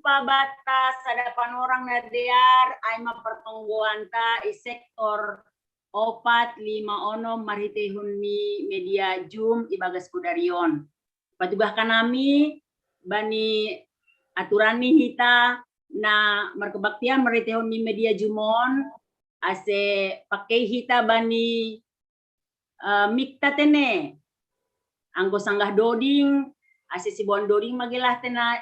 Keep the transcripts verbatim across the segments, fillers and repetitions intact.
Bata, sada panorang na dear, ai ma pertonggoanta i sektor opat, lima, onom, marhitehon ni media Zoom i bagas bodari on. Patugah hanami bani aturan ni hita na markebaktian marhitehon ni media Zoom on, ase pakei hita bani eh, mic-ta tene. Anggo sanggah doding, ase siboan doding ma gelah tena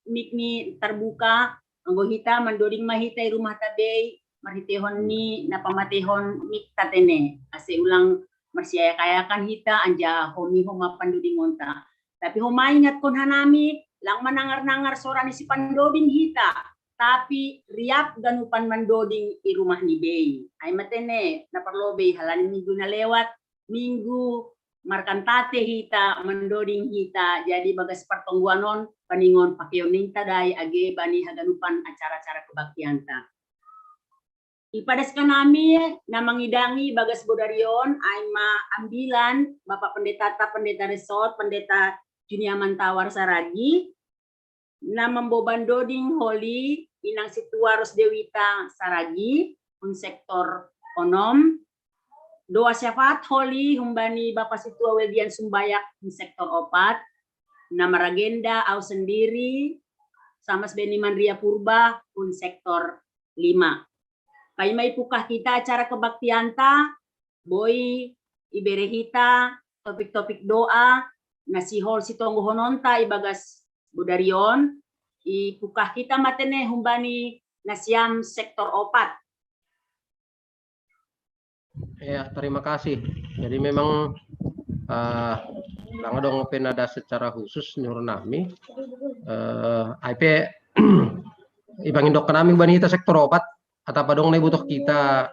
mic ni terbuka, anggo hita mandoding ma hita i rumahta bei, marhitehon ni na pamatehon mic-ta tene. Ase ulang marsiayak-ayakan hita, anjaha homi homa pandodingonta. Tapi homa ingatkon hanami, lang manangar-nangar sora ni sipandoding hita, tapi riap ganupan mandoding i rumah ni bei. Ai ma tene, na parlobei halani minggu na lewat, minggu markantate hita, mandoding hita, jadi bagas partonggoan on, paningon pakeon ninta dai age bani haganupan acara-acara kebaktianta. Ipadas hanami na mangidangi bagas bodari on, ai ma ambilan, Bapak Pendetata, Pendeta Resort, Pendeta Junia Mantawar Saragi, na mamboban doding holi inang situa ros dewita Saragi, hun sektor onom, doa syafaat holi humbani Bapak Situa Weldian Sumbayak, hun sektor opat, na maragenda au sendiri, sama Beni Mandria Purba, hun sektor lima. Paima ipukah hita acara kebaktianta, boi ibere hita topik-topik doa na sihol sitonggohononta i bagas bodari on, ipukah hita ma tene humbani nasiam sektor opat. Ya, terima kasih. Jadi memang uh, lang adong pe nada secara khusus nyuruh nami. Uh, ai pe ipangindok hanami bani hita sektor opat, atap adong na ibutuh hita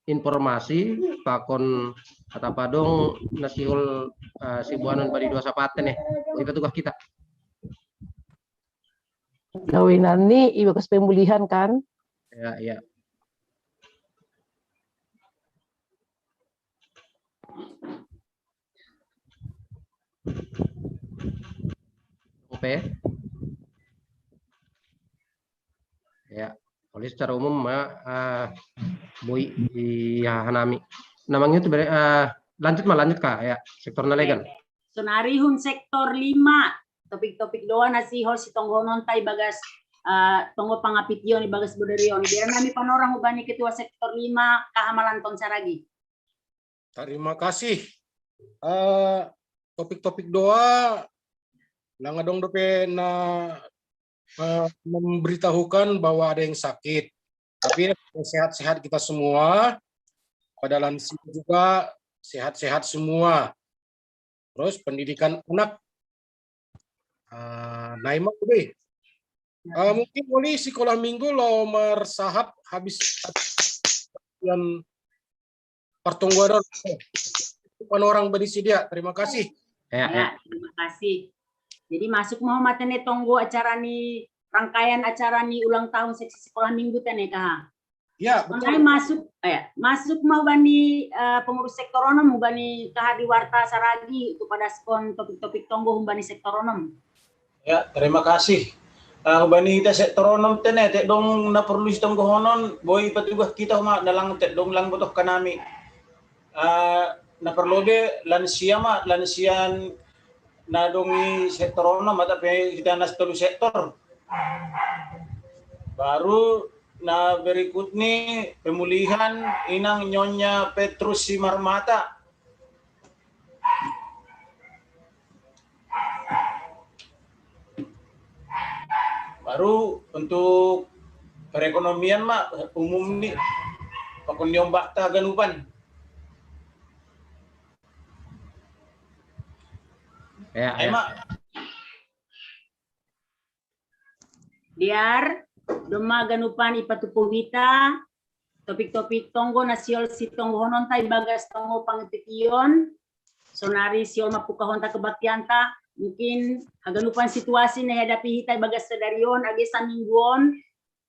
informasi pakon atap adong na sihol uh, siboanon bani doa syafaat tene. Ipatugah hita. Gawenan ni i bagas pemulihan kan? Ya, ya. Oke. Ya, oleh secara umum ma uh, boi i hanami. Namanya itu uh, lanjut ma, lanjut ka, ya, sektor na legan. Sonari hun sektor lima, topik-topik doa na sihol sitonggohononta i bagas uh, tonggo pangapition i bagas bodari on. Biar nami panorang humbani ketua sektor lima, Kaha Malanton Saragi. Terima kasih. Uh, topik-topik doa lang adong dope na uh, memberitahukan bahwa ada yang sakit. Tapi sehat-sehat kita semua, pada lansia juga sehat-sehat semua. Terus pendidikan anak uh, naima be. Uh, mungkin boleh sekolah minggu lo mersahap habis yang pertungguan panorang berisi dia. Terima kasih. Ya, ya, terima kasih. Jadi masuk mau matene tonggo acara ni rangkaian acara ni ulang tahun seksi sekolah minggu tene kah? Ya, betul. Masuk, eh, masuk mau bani uh, pengurus sektor onom bani Kaha di warta Saragi untuk padaskon topik-topik tonggo humbani sektor onom. Ya, terima kasih. Uh, bani hita sektor onom tene, tek dong na perlu sitonggohonon, boi patugah hita ma, na lang tek dong lang botoh hanami. Uh, na perlu be lansia ma, lansian na dong i sektor onom, atau pe hita na tolu sektor. Baru na berikut ni pemulihan inang Nyonya Petrus Simarmata. Baru untuk perekonomian ma umum ni pakon niombak ta ganupan. Ya, ya. Diar, doma ganupan ipatupu hita, topik-topik tonggo na sihol sitonggohononta i bagas tonggo pangapition, sonari sihol ma pukahonta kebaktianta, mungkin haganupan situasi na ihadapi hita i bagas sadari on, age saminggu on,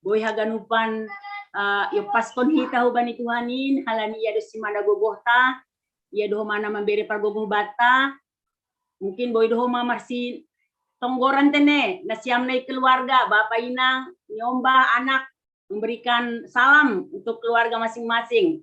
boi haganupan uh, iopaskon hita humbani Tuhan in, halani ia do simana gogohta, ia do homana mambere pargogoh banta, mungkin boi do homa marsi Tonggoran tene, nasiam nai keluarga, bapa ina, nyombah anak, memberikan salam untuk keluarga masing-masing.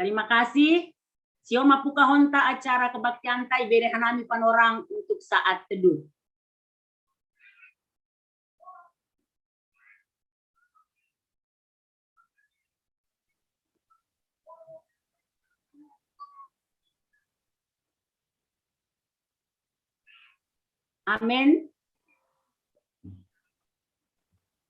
Terima kasih. Sio mapukahonta acara kebaktianta, ibere hanami panorang untuk saat teduh. Amen.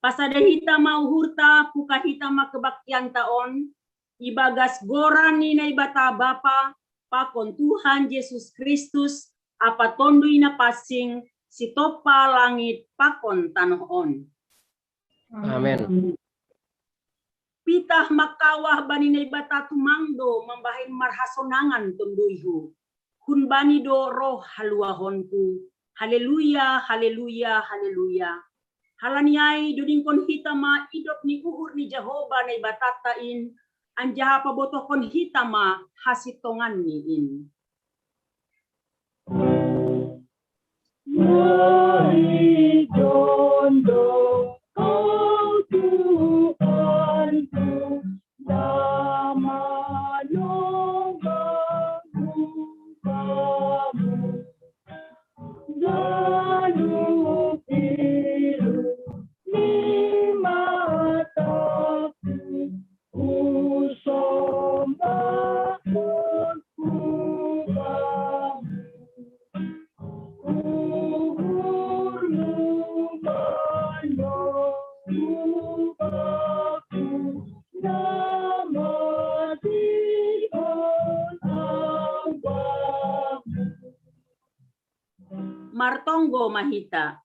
Pasada hita ma uhurta, puka hita ma kebaktianta on, ibagas goran ni Naibata Bapa, pakon Tuhan Yesus Kristus, apa Tondui na pansing, sitompa langit pakon tanoh on. Amen. Pitah mangkawah bani Naibata tumang do mambahen marhasonangan tonduihu. Hun bani do roh haluahonku. Haleluya, haleluya, haleluya. Halani ai dodingkon hita ma idop ni uhur ni Jahowa Naibatanta in, anjaha pabotohkon hita ma hasintonganni in. Marijondo kau Tuhanku, na manonggang Bamu, ganup ilu ni mataku, husombahkon Bamu. Uhurmu manonggu Baku, na matihon au Bamu. Martonggo ma hita.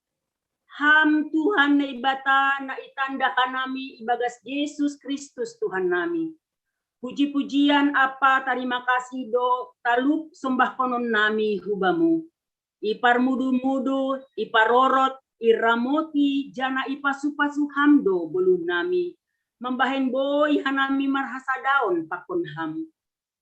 Ham Tuhan Naibata na itanda hanami ibagas Jesus Kristus Tuhannami. Puji-pujian ampa tarima kasih do talup sombahkononnami hu Bamu. Iparmudu-mudu, iparorot, iramoti, janah ipasu-pasu Ham do boluhnami, mambahen boi hanami marhasadaon pakon Ham.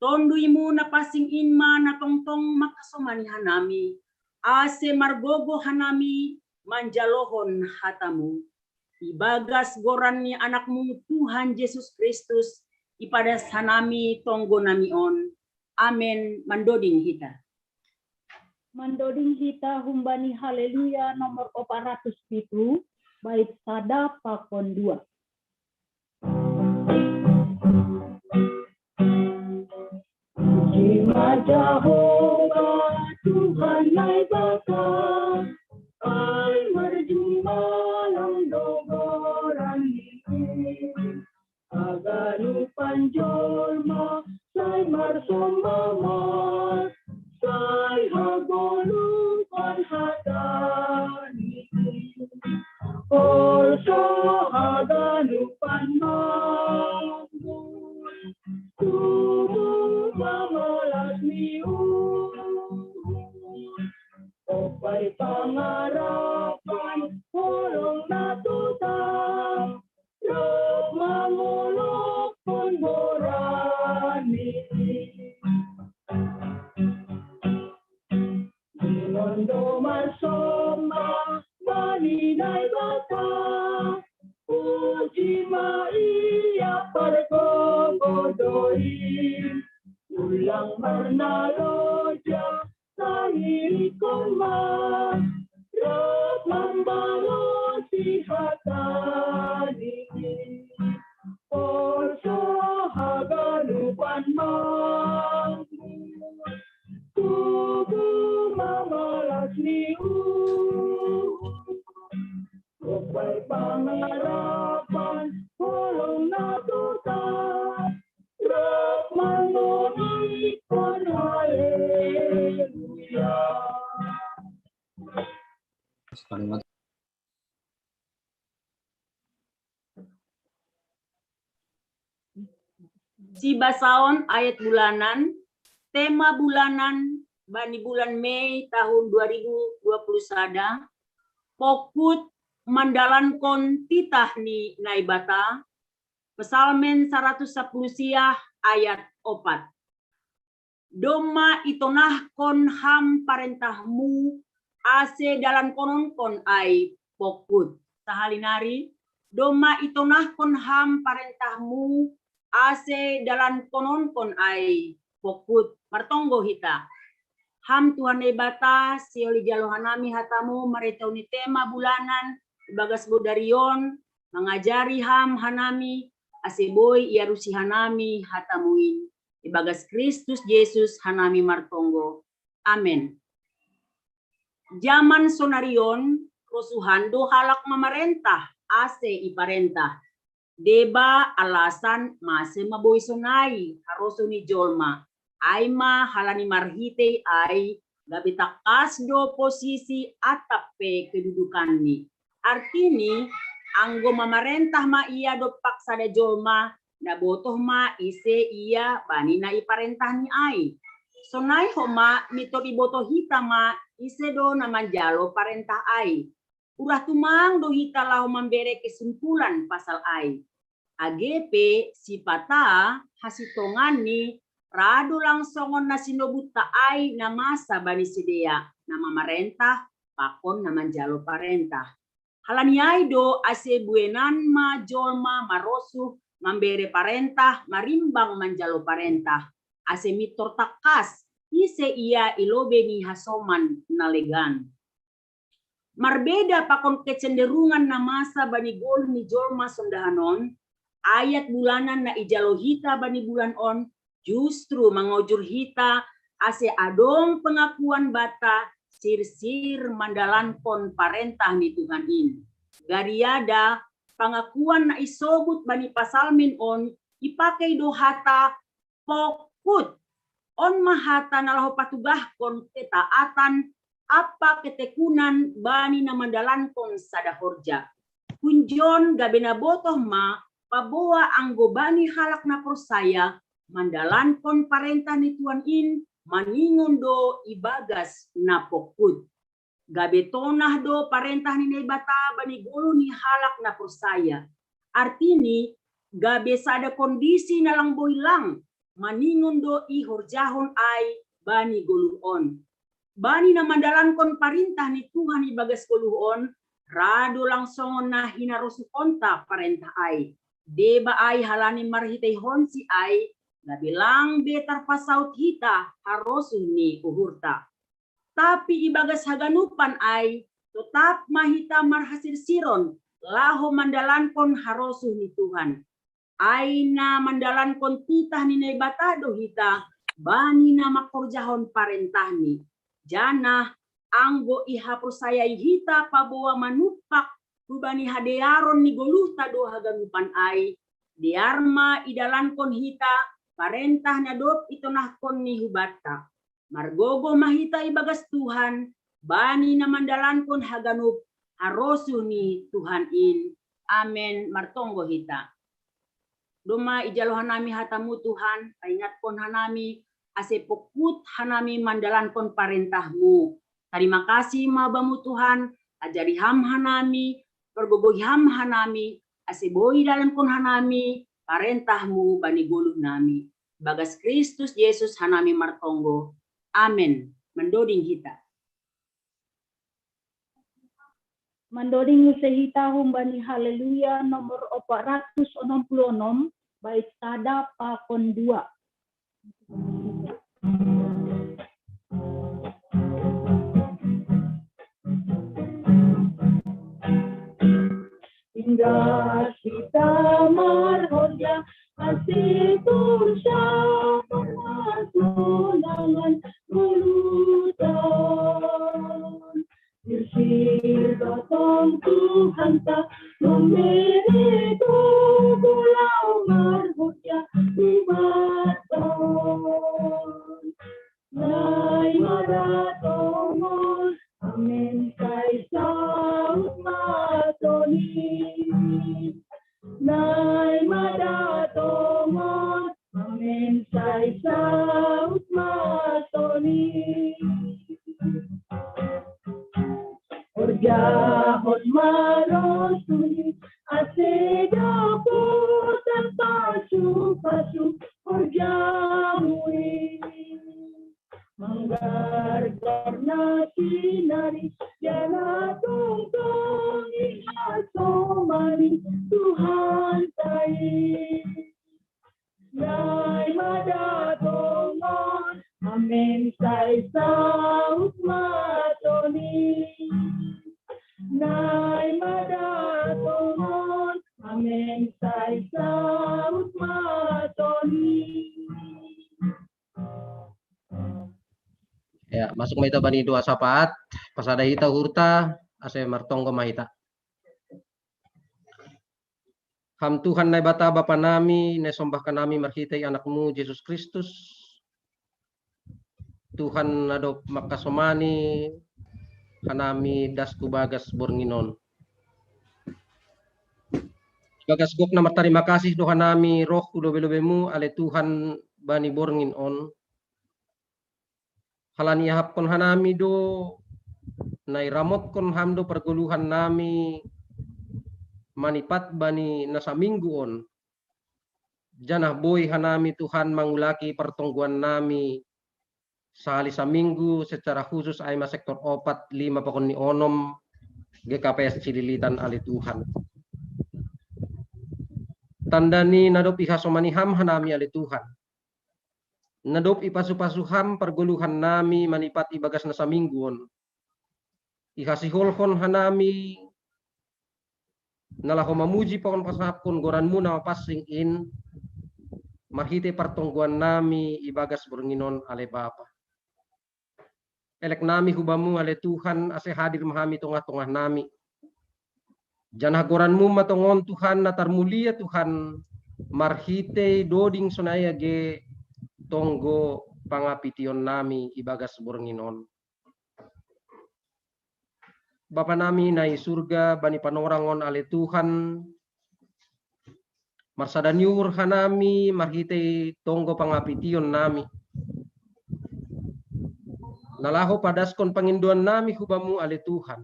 Tondui-Mu na pansing in ma na tongtong mangkasomani hanami, ase margogoh hanami manjalohon hata-Mu. Ibagas goran ni Anak-Mu Tuhan Jesus Kristus, ipadas hanami tonggonami on. Amen. Mandoding hita. Mandoding hita humbani Haleluya nomor opat ratus pitu, bait sada pakon dua. Puji ma Jahowa Tuhan Naibata, ai marjumalam do goran-Ni. Haganupan jolma sai marsomba ma, sai hagolupan hata-Ni. Polso haganupan makmur, tubu ma molas ni uhur. Opai pangarapan holong na totap, rap mangolophon goran-Ni. Dinon do marsomba bani Naibata, puji ma Ia pargogoh do i. Ulang marnaloja, tangihon ma, rap mambalosi hata-Ni. Polso haganupan makmur, tubu ma molas ni uhur. Opai pangarapan holong na totap, rap mangolophon Haleluya. Sibasaon ayat bulanan, tema bulanan bani bulan Mei tahun dua ribu dua puluh sada, pokut mandalankon titah ni Naibata, Psalmen saratus sapuluh sia ayat opat. Domma itonahkon ham parentahmu, ase dalankononkon ai pokkut. Sahali nari, domma itonahkon ham parentahmu, ase dalankononkon ai pokkut. Martonggo hita. Ham Tuhan Debata, sioli jalo hanami hatamu, marita ni tema bulanan, ibagas bodarion, mangajari ham hanami, ase boi iarusi hanami hatamuin. Ibagas Kristus Jesus hanami martonggo. Amen. Jaman sonarion, rosuhan do halak mamarentah, ase iparentah. Deba alasan mase maboi sonai harosuh ni jolma, ai ma halani marhitei ai, gabe tangkas do posisi atap pe kedudukanni. Artini, anggo mamarentah ma ia dompak sada jolma, na botoh ma ise ia bani na iparentahni ai. Sonai homa mintor ibotoh hita ma ise do na manjalo parentah ai. Urah tumang do hita laho mambere kesimpulan pasal ai. Age pe sipata hasitonganni ra do lang songon na sinobutta ai na masa bani sidea na mamarentah pakon na manjalo parentah. Halani ai do ase buenan ma jolma marosuh mambere parentah marimbang manjalo parentah, ase mintor tangkas ise ia i lobei ni hasoman na legan. Marbeda pakon kecenderungan na masa bani goluh ni jolma sondahan on, ayat bulanan na ijalo hita bani bulan on justru mangojur hita ase adong pengakuan banta sirsir mandalankon parentah ni Tuhan in. Gariada, pengakuan na isobut bani pasalmen on ipakei do hata pokkut. On ma hata na laho patugahkon ketaatan ampa ketekunan bani na mandalankon sada horja. Hunjon gabe na botoh ma paboa anggo bani halak na porsaya mandalankon parentah ni Tuhan in maningon do ibagas na pokkut. Gabe tonah do parentah ni Naibata bani goluh ni halak na porsaya. Artini, gabe sada kondisi na lang boi lang, maningon do ihorjahon ai bani goluh on. Bani na mandalankon parentah ni Tuhan ibagas goluh on, ra do lang songon na hinarosuhonta parentah ai. Deba ai halani marhiteihonsi ai, gabe lang be tarpasaut hita harosuh ni uhurta. Tapi ibagas haganupan ai, totap ma hita marhasirsiron laho mandalankon harosuh ni Tuhan. Ai na mandalankon titah ni Naibata do hita bani na mangkorjahon parentahni. Janah anggo ihaporsayai hita paboa manumpak hubani hadearon ni goluhta do haganupan ai, dear ma idalankon hita parentah na dob itonahkonni hubanta. Margogoh ma hita ibagas Tuhan, bani na mandalankon haganup harosuh ni Tuhan in. Amen. Martonggo hita. Domma ijalo hanami hatamu Tuhan, paingatkon hanami, ase pokkut hanami mandalankon parentahmu. Tarima kasih ma bamu Tuhan, ajari ham hanami, pargogohi ham hanami, ase boi dalankon hanami parentahmu bani goluh nami. Bagas Kristus Jesus hanami martonggo. Amen. Mandoding hita. Mandoding muse hita humbani Haleluya nomor opat ratus onom puluh onom, bait sada pakon dua. Hingga kita marhorja, ase porsaya, pernah tunangan goluhta. Sirsir gotong Tuhanta, membere gogoh laho marhorja hubanta. Naimada tongon, amen, sai saut ma toni. Naimada tongon, amen, sai saut ma toni. Horjahon ma rosuhni, ase dapot tarpasupasu horjamu i. Argorna tinari, yana tongtong iha somani Tuhan tai. Nai mada tongon, amen sai saut matoni. Nai mada tongon, amen sai saut matoni. Ya, masuk ma ita bani doa sapaat, pasada ita hurta, ase martonggo ma ita. Ham Tuhan Naibata Bapa nami, nai sombahkan nami marhitei Anakmu Jesus Kristus. Tuhan na dob mangkasomani hanami das tu bagas borngin on. Bagas gok na martarima kasih do hanami roh tu lobe-lobemu ale Tuhan bani borngin on. Halani ihapkon hanami do, nai ramotkon ham do pargoluhan nami manipat bani na saminggu on. Janah boi hanami Tuhan mangulaki partonggoan nami sahali saminggu secara khusus ai ma sektor opat, lima pakon ni onom, G K P S Cililitan ale Tuhan. Tanda ni na dob ihasomani ham hanami ale Tuhan. Na dob ipasu-pasu ham pargoluhan nami manipat ibagas na saminggu on. Ihasiholhon hanami na laho mamuji pakon pasahapkon goranmu na mapansing in, marhitei partonggoan nami ibagas borngin on ale Bapa. Elek nami hubamu ale Tuhan, ase hadir ma ham i tongah-tongah nami. Janah goranmu ma tongon Tuhan na tarmulia Tuhan, marhitei doding sonai age tonggo pangapition nami ibagas borngin on. Bapa nami na i surga, bani panorang on ale Tuhan, marsada ni uhur hanami marhitei tonggo pangapition nami. Na laho padaskon pangindoan nami hubamu ale Tuhan.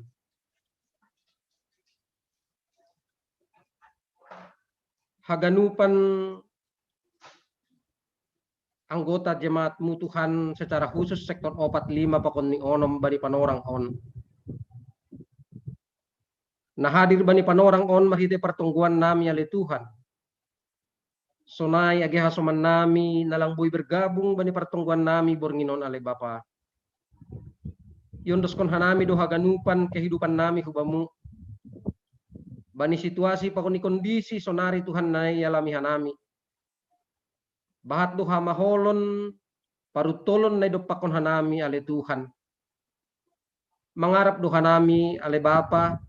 Haganupan anggota jemaatmu Tuhan, secara khusus sektor opat, lima pakon ni onom bani panorang on. Na hadir bani panorang on marhitei partonggoan nami ale Tuhan. Sonai age hasoman nami na lang boi bergabung bani partonggoan nami borngin on ale Bapa. Iondoskon hanami do haganupan kehidupan nami hubamu. Bani situasi pakon ni kondisi sonari Tuhan na ialami hanami. Bahat do hamaholon, paruntolon na idompakkon hanami ale Tuhan. Mangarap do hanami ale Bapa,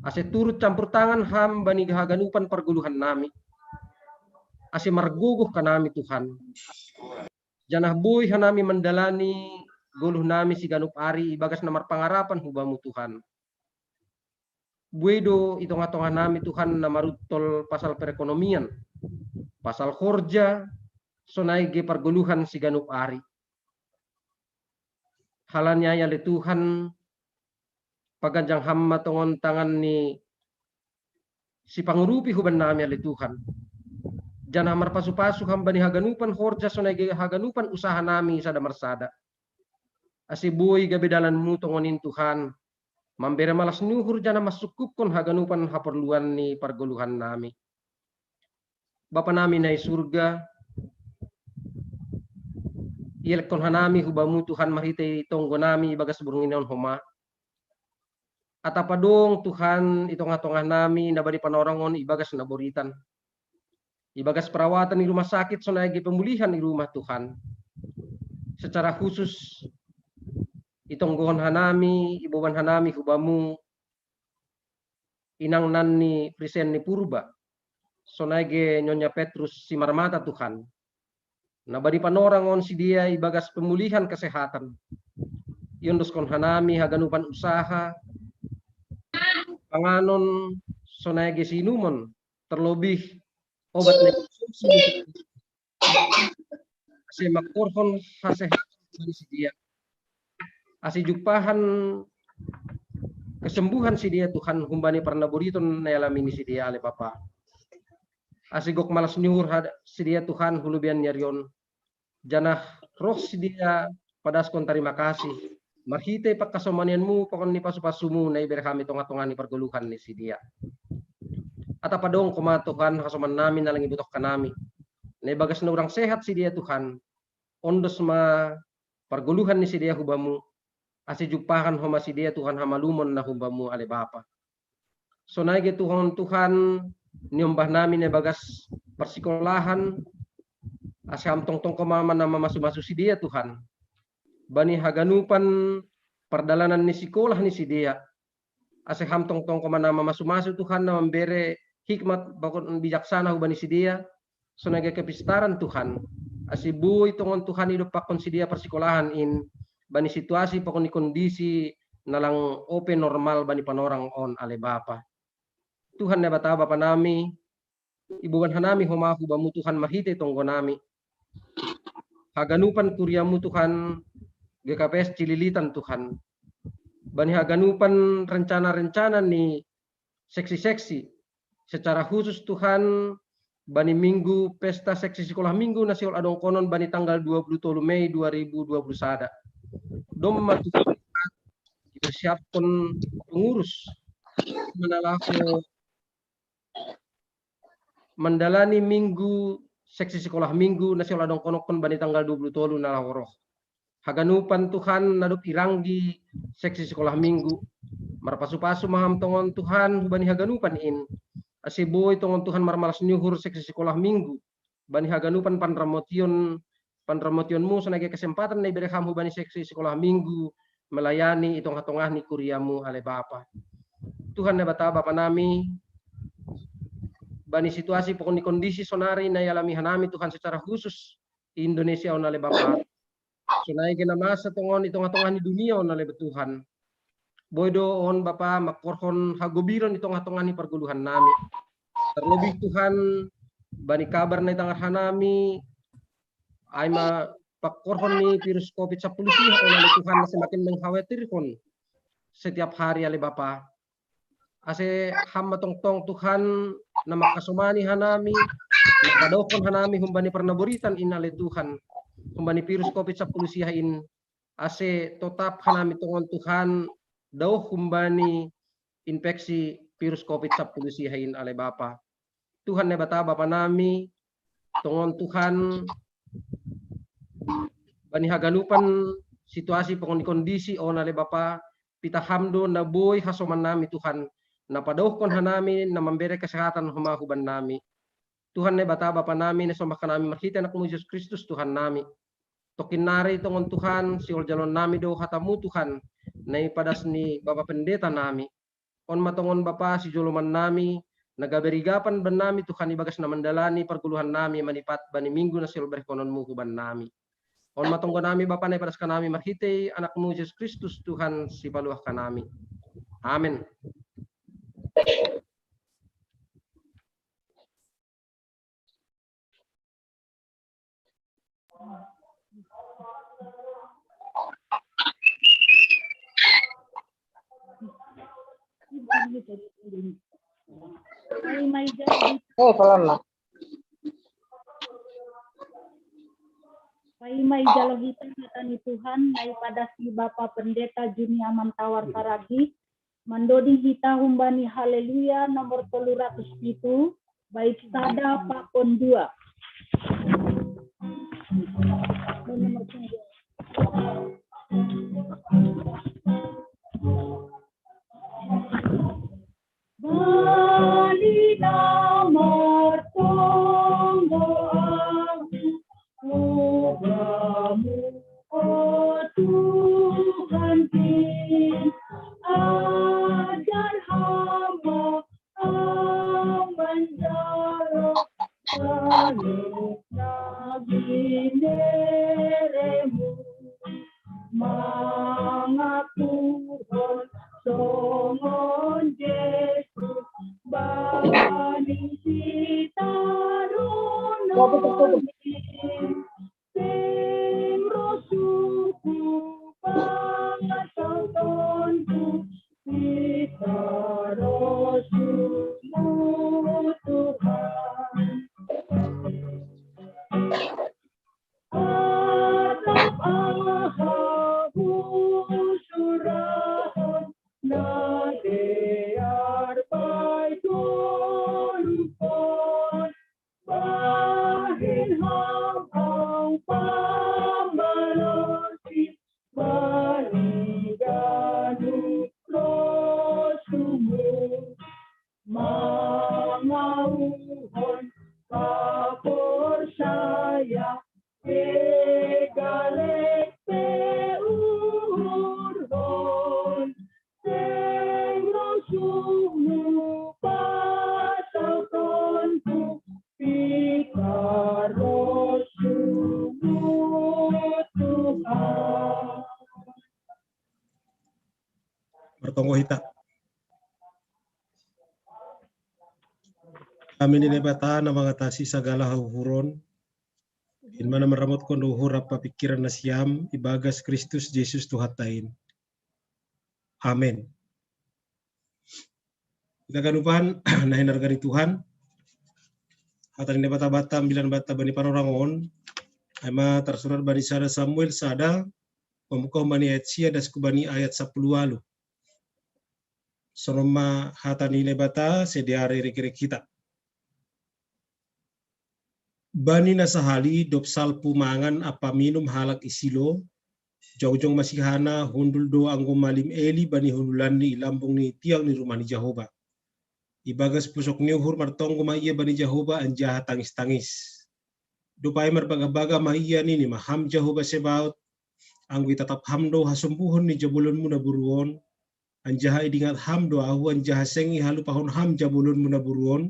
ase turut campur tangan ham bani haganupan pargoluhan nami. Ase margogoh hanami Tuhan. Janah boi hanami mandalani goluh nami siganup ari ibagas na marpangarapan hubamu Tuhan. Boi do i tongah-tongah nami Tuhan na maruntol pasal perekonomian, pasal horja, sonai ge pargoluhan siganup ari. Halani ai ale Tuhan, paganjang ham ma tongon tangan ni sipangurupi huban nami ale Tuhan. Janah marpasu-pasu ham bani haganupan horja sonai ge haganupan usaha nami sada marsada. Ase boi gabe dalanmu tongon in Tuhan, mambere malas ni uhur janah mansukupkon haganupan haporluan ni pargoluhan nami. Bapa nami na i surga, ielekkon hanami hubamu Tuhan marhitei tonggo nami ibagas borngin on homa. Atap adong Tuhan i tongah-tongah nami na bani panorang on ibagas na boritan. Ibagas perawatan i rumah sakit sonai ge pemulihan i rumah Tuhan. Secara khusus itonggohon hanami, iboban hanami hubamu, inangnan ni Prisen ni Purba, sonai ge Nyonya Petrus Simarmata Tuhan. Na bani panorang on sidia ibagas pemulihan kesehatan. Iondoskon hanami haganupan usaha, panganon, sonai ge siinumon, terlebih obat na ase mangkorhon hasehatan bani sidia. Ase jumpahan kesembuhan sidia Tuhan humbani parnaboriton na ialami ni sidia ale Bapa. Ase gok malas ni uhur sidia Tuhan hu lobian ni ari on. Janah roh sidia padaskon tarima kasih. Marhitei pangkasomanianmu, pakon ni pasu-pasumu na ibere hami tonga-tonga ni pargoluhan ni si dia. Atap adong koma Tuhan, hasoman nami na lang ibutoh hanami. Na ibagas na urang sehat si dia Tuhan, ondos ma pargoluhan ni si dia hubamu, ase jumpahan homa si dia Tuhan hamalumon na humbamu ale Bapa. Sonai ge Tuhan, Tuhan, niombah nami na ibagas parsikolahan, ase ham tongtong koma na mamasu-masu si dia Tuhan. Bani haganupan pardalanan ni sikolah ni si dia. Ase ham tongtong koma na mamasu-masu Tuhan na mambere hikmat pakon bijaksana hubani si dia, sonai ge kepistaran Tuhan. Ase boi tongon Tuhan idompakkon si dia parsikolahan in, bani situasi pakon ni kondisi na lang ope normal bani panorang on ale Bapa. Tuhan Naibata Bapa nami, iboban hanami homa hubamu Tuhan marhitei tonggo nami. Haganupan kuriamu Tuhan, G K P S Cililitan Tuhan. Bani haganupan rencana-rencana ni seksi-seksi. Secara khusus Tuhan, bani minggu pesta seksi sikolah minggu na sihol adong konon bani tanggal dua puluh tolu Mei dua ribu dua puluh sada. Domma Tuhan, dipersiapkan pengurus manalaho mandalani minggu seksi sikolah minggu na sihol adong konon bani tanggal dua puluh tolu na laho roh. Haganupan Tuhan na dob iranggi seksi sikolah minggu. Marpasu-pasu ma ham tongon Tuhan hubani haganupan in. Ase boi tongon Tuhan marmalas ni uhur seksi sikolah minggu. Bani haganupan panramotion, panramotionmu sonai ge kesempatan na ibere ham hubani seksi sikolah minggu, melayani i tongah-tongah ni kuriamu ale Bapa. Tuhan Naibata Bapa nami, bani situasi pakon ni kondisi sonari na ialami hanami Tuhan secara khusus Indonesia on ale Bapa. Sonai ge na masa tongon i tongah-tongah ni dunia on ale Tuhan. Boi do on Bapa mangkorhon hagobiron i tongah-tongah ni pargoluhan nami. Terlebih Tuhan bani kabar na itangar hanami, ai ma pangkorhon ni virus covid sampulu siha on ale Tuhan na semakin mengkhawatirkan setiap hari ale Bapa. Ase ham ma tongtong Tuhan na mangkasomani hanami, na padaohkon hanami humbani parnaboritan in ale Tuhan, humbani virus covid sampulu siha in, ase totap hanami tongon Tuhan daoh humbani infeksi virus covid sampulu siha in ale Bapa. Tuhan Naibata Bapa nami, tongon Tuhan bani haganupan situasi pakon ni kondisi on ale Bapa, pitah ham do na boi hasoman nami Tuhan, na padaohkon hanami na mambere kesehatan homa huban nami. Tuhan Naibata Bapa nami, na sombah hanami marhitei Anakmu Jesus Kristus Tuhan nami. Tongkin nari tongon Tuhan, sihol jaloon nami do hatamu Tuhan, na ipadas ni Bapa Pendeta nami. On ma tongon Bapa sijoloman nami, na gabe rigapan bannami Tuhan ibagas na mandalani pargoluhan nami manipat bani minggu na sihol berehkononmu huban nami. On ma tonggo nami Bapa na ipadas hanami marhitei Anakmu Jesus Kristus Tuhan sipaluah hanami. Amen. Oh, pelan lah. Paima ijalo hita hata ni Tuhan, na ipadas ni Bapa Pendeta Juniaman Tawar Saragih, mandoding hita humbani Haleluya nomor tolu ratus pitu, bait sada pakon dua. Bali na martonggo aku, ubamu, o Tuhan kin, ajar hamba, hamba manjalo, salib na gineremu, mangakuhon songon Jesus, bani hita do nangkin, sing roh suku pangasatonku, hita roh suku Tuhan. Atap aha Martonggo hita. Amin. Ni Naibata na mangatasi sagala hauhuron, in ma na manramotkon uhur rap pingkiran nasiam ibagas Kristus Jesus Tuhanta in. Amin. Hita haganupan na hinarga ni Tuhan, hata ni Naibata banta ambilan banta bani panorang on, ai ma tarsurat bani sada Samuel sada, pambuka humbani ayat sia das ku bani ayat sapuluh walu. Songon ma hata ni Naibata, sai diari rikiriki hita. Bani na sahali dob salpu mangan ampa minum halak i Silo, jongjong ma si Hana, hundul do anggo malim Eli bani hundulanni i lambung ni tiang ni rumah ni Jahowa. Ibagas pusok ni uhur martonggo ma ia bani Jahowa anjaha tangis-tangis. Dob ai marbagah-bagah ma ia, nini ma: Ham Jahowa Sebaot, anggo itatap Ham do hasombuhon ni jabolonmu naboru on, anjaha idingat Ham do ahu anjaha seng ihalupahon Ham jabolonmu naboru on,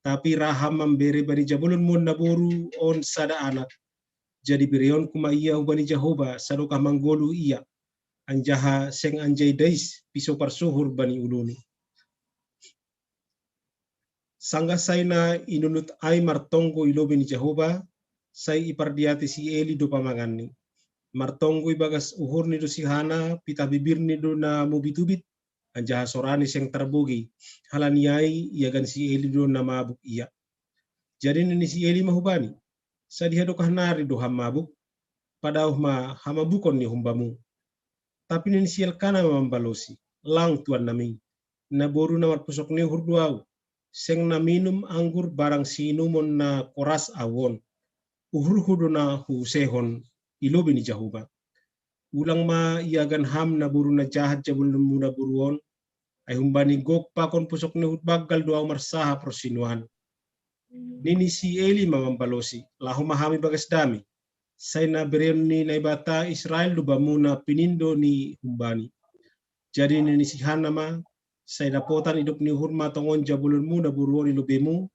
tapi ra Ham mambere bani jabolonmu naboru on sada anak, jadi bereonku ma ia hubani Jahowa sadokah manggoluh ia, anjaha seng anjai dais pisou parsohor bani uluni. Sanggah sai na inunut ai martonggo i lobei ni Jahowa, sai ipardiatei si Eli do pamanganni. Martonggo ibagas uhurni do si Hana, pitah bibirni do na mubit-ubit, anjaha sorani seng tarbogei. Halani ai iagan si Eli do na mabuk ia. Jadi nini si Eli ma hubani: Sadia dokah nari do Ham mabuk? Padaoh ma hamabukon ni humbamu. Tapi nini si Elkana ma mambalosi: Lang, tuannami, naboru na marpusok ni uhur do ahu, seng na minum anggur barang siinumon na koras ahu on. Uhurhu do na huusehon i lobei ni Jahowa. Ulang ma iagan Ham naboru na jahat jabolonmu naboru on, ai humbani gok pakon pusok ni uhur banggal do ahu marsahap ro sinuan. Nini si Eli ma mambalosi: Laho ma Ham ibagas dame, sai na bereon ni Naibata Israel do bamu na pinindo ni humbani. Jadi nini si Hana ma: Sai dapotan idop ni uhur ma tongon jabolonmu naboru on i lobeimu,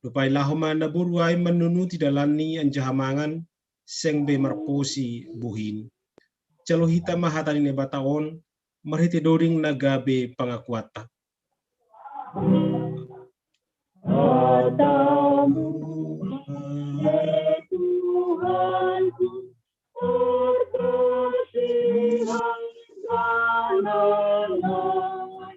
dob ai laho ma naboru ai manunuti dalanni anjaha mangan, seng be marposi buhin. Jalo hita ma hata ni Naibata on, marhite doding na gabe pangakuanta. Hatamu, Tuhanku, terkasih hangganan ai,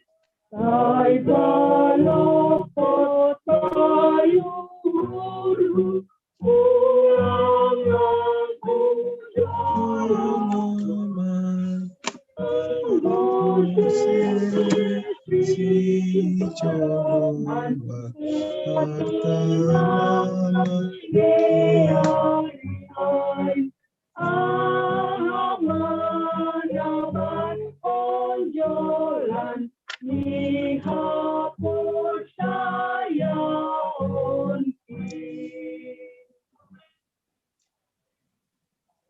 sai balok potayuhurhu, pulang nangku jolomai.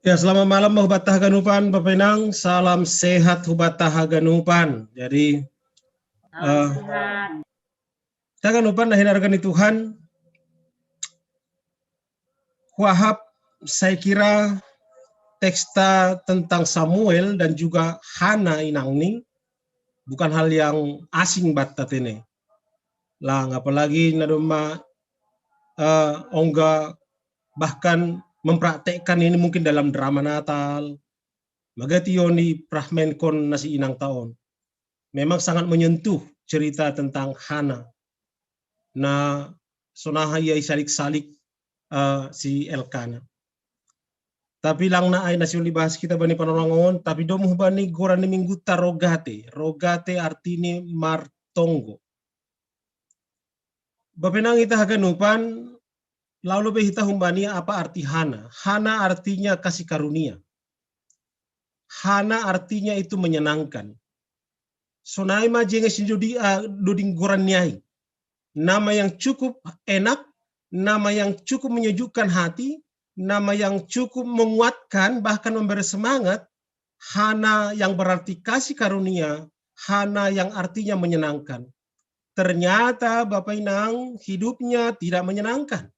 Ya, selamat malam hubata haganupan, Bapak Inang. Salam sehat hubata haganupan. Jadi, eh, haganupan na hinarga ni Tuhan, huahap, saya kira teksta tentang Samuel dan juga Hana inangni bukan hal yang asing banta tene. Lang, apalagi na domma, eh, ongga bahkan mempraktekkan ini mungkin dalam drama Natal. Magati on i fragmenkon na si inangta on. Memang sangat menyentuh cerita tentang Hana. Na sonaha ia isalik-salik, eh, si Elkana. Tapi lang na ai na siuli bahas kita bani panorang on, tapi domu bani goran ni mingguta Rogate. Rogate artini martonggo. Bapenang ita haganupan, lalu be hita humbani apa arti Hana. Hana artinya kasih karunia. Hana artinya itu menyenangkan. Sonai ma jenges ni dodi, ah, doding goran ni ai. Nama yang cukup enak, nama yang cukup menyejukkan hati, nama yang cukup menguatkan, bahkan memberi semangat, Hana yang berarti kasih karunia, Hana yang artinya menyenangkan. Ternyata Bapak Inang hidupnya tidak menyenangkan.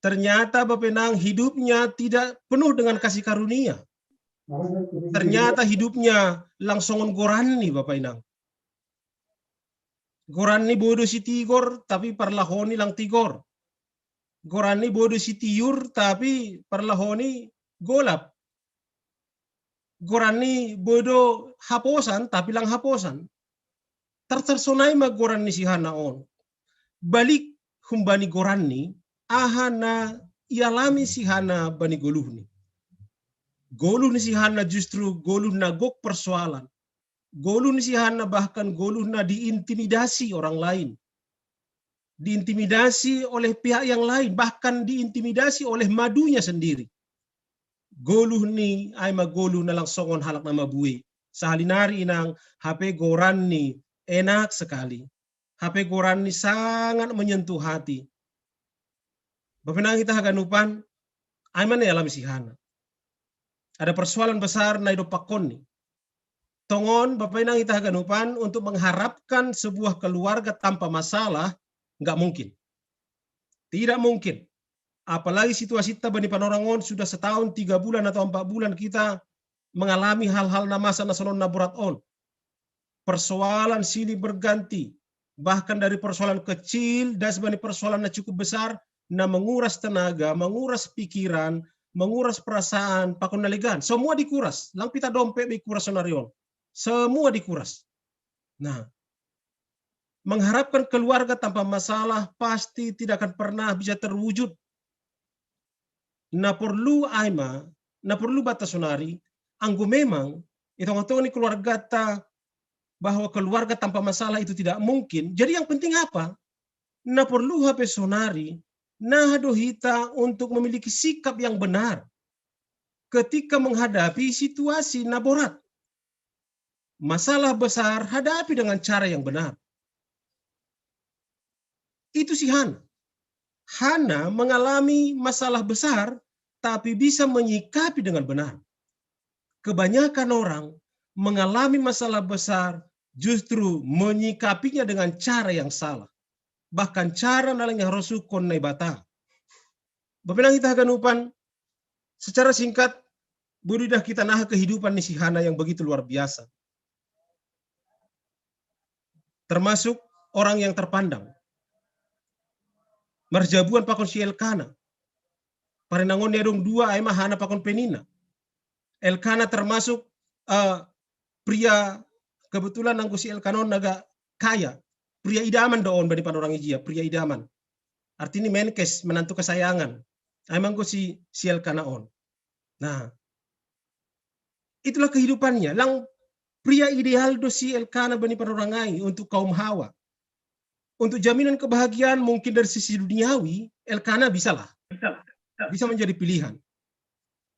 Ternyata Bapak Inang hidupnya tidak penuh dengan kasih karunia. Ternyata hidupnya lang songon goranni, Bapak Inang. Goranni bodo si tigor, tapi parlahoni lang tigor. Goranni bodo si tiur, tapi parlahoni golap. Goranni bodo haposan, tapi lang haposan. Tartarsonai ma goranni si Hana on. Balik humbani goranni, aha na ialami si Hana bani goluhni. Goluhni si Hana justru goluh na gok persoalan. Goluhni si Hana bahkan goluh na diintimidasi orang lain. Diintimidasi oleh pihak yang lain, bahkan diintimidasi oleh madunya sendiri. Goluhni, ai ma goluh na lang songon halak na mabue. Sahali nari, Inang, hape goranni enak sekali. Hape goranni sangat menyentuh hati. Bapak Inang hita haganupan, ai ma na ialami si Hana. Ada persoalan besar na idompakkonni. Tongon, Bapak Inang hita haganupan, untuk mengharapkan sebuah keluarga tanpa masalah, nggak mungkin. Tidak mungkin. Apalagi situasi ta bani panorang on sudah setahun, tiga bulan atau empat bulan kita mengalami hal-hal na masa na sonon na borat on. Persoalan silih berganti, bahkan dari persoalan kecil, das bani persoalan na cukup besar, na menguras tenaga, menguras pikiran, menguras perasaan, pakon na legan. Semua dikuras. Lang pita dompet be kuras sonari on. Semua dikuras. Nah, mengharapkan keluarga tanpa masalah pasti tidak akan pernah bisa terwujud. Na porlu ai ma, na porlu banta sonari, anggo memang i tonga-tonga ni keluargata bahwa keluarga tanpa masalah itu tidak mungkin. Jadi yang penting apa? Na porlu hape sonari, na do hita untuk memiliki sikap yang benar ketika menghadapi situasi na borat. Masalah besar hadapi dengan cara yang benar. Itu si Hana. Hana mengalami masalah besar, tapi bisa menyikapi dengan benar. Kebanyakan orang mengalami masalah besar, justru menyikapinya dengan cara yang salah. Bahkan cara na lang niharosuhon Naibata. Bapak Inang hita haganupan, secara singkat, boi do dah kita naha kehidupan ni si Hana yang begitu luar biasa. Termasuk orang yang terpandang. Marjabuan pakon si Elkana. Parinangonni adong dua, ai ma Hana pakon penina. Elkana termasuk, eh, pria, kebetulan anggo si Elkana on agak kaya. Pria idaman do on bani panorang i jia, pria idaman. Artini menkes, menantu kesayangan. Ai ma anggo si, si Elkana on. Nah, itulah kehidupannya. Lang pria ideal do si Elkana bani panorang i untuk kaum hawa. Untuk jaminan kebahagiaan mungkin dari sisi duniawi, Elkana bisalah. Bisa menjadi pilihan.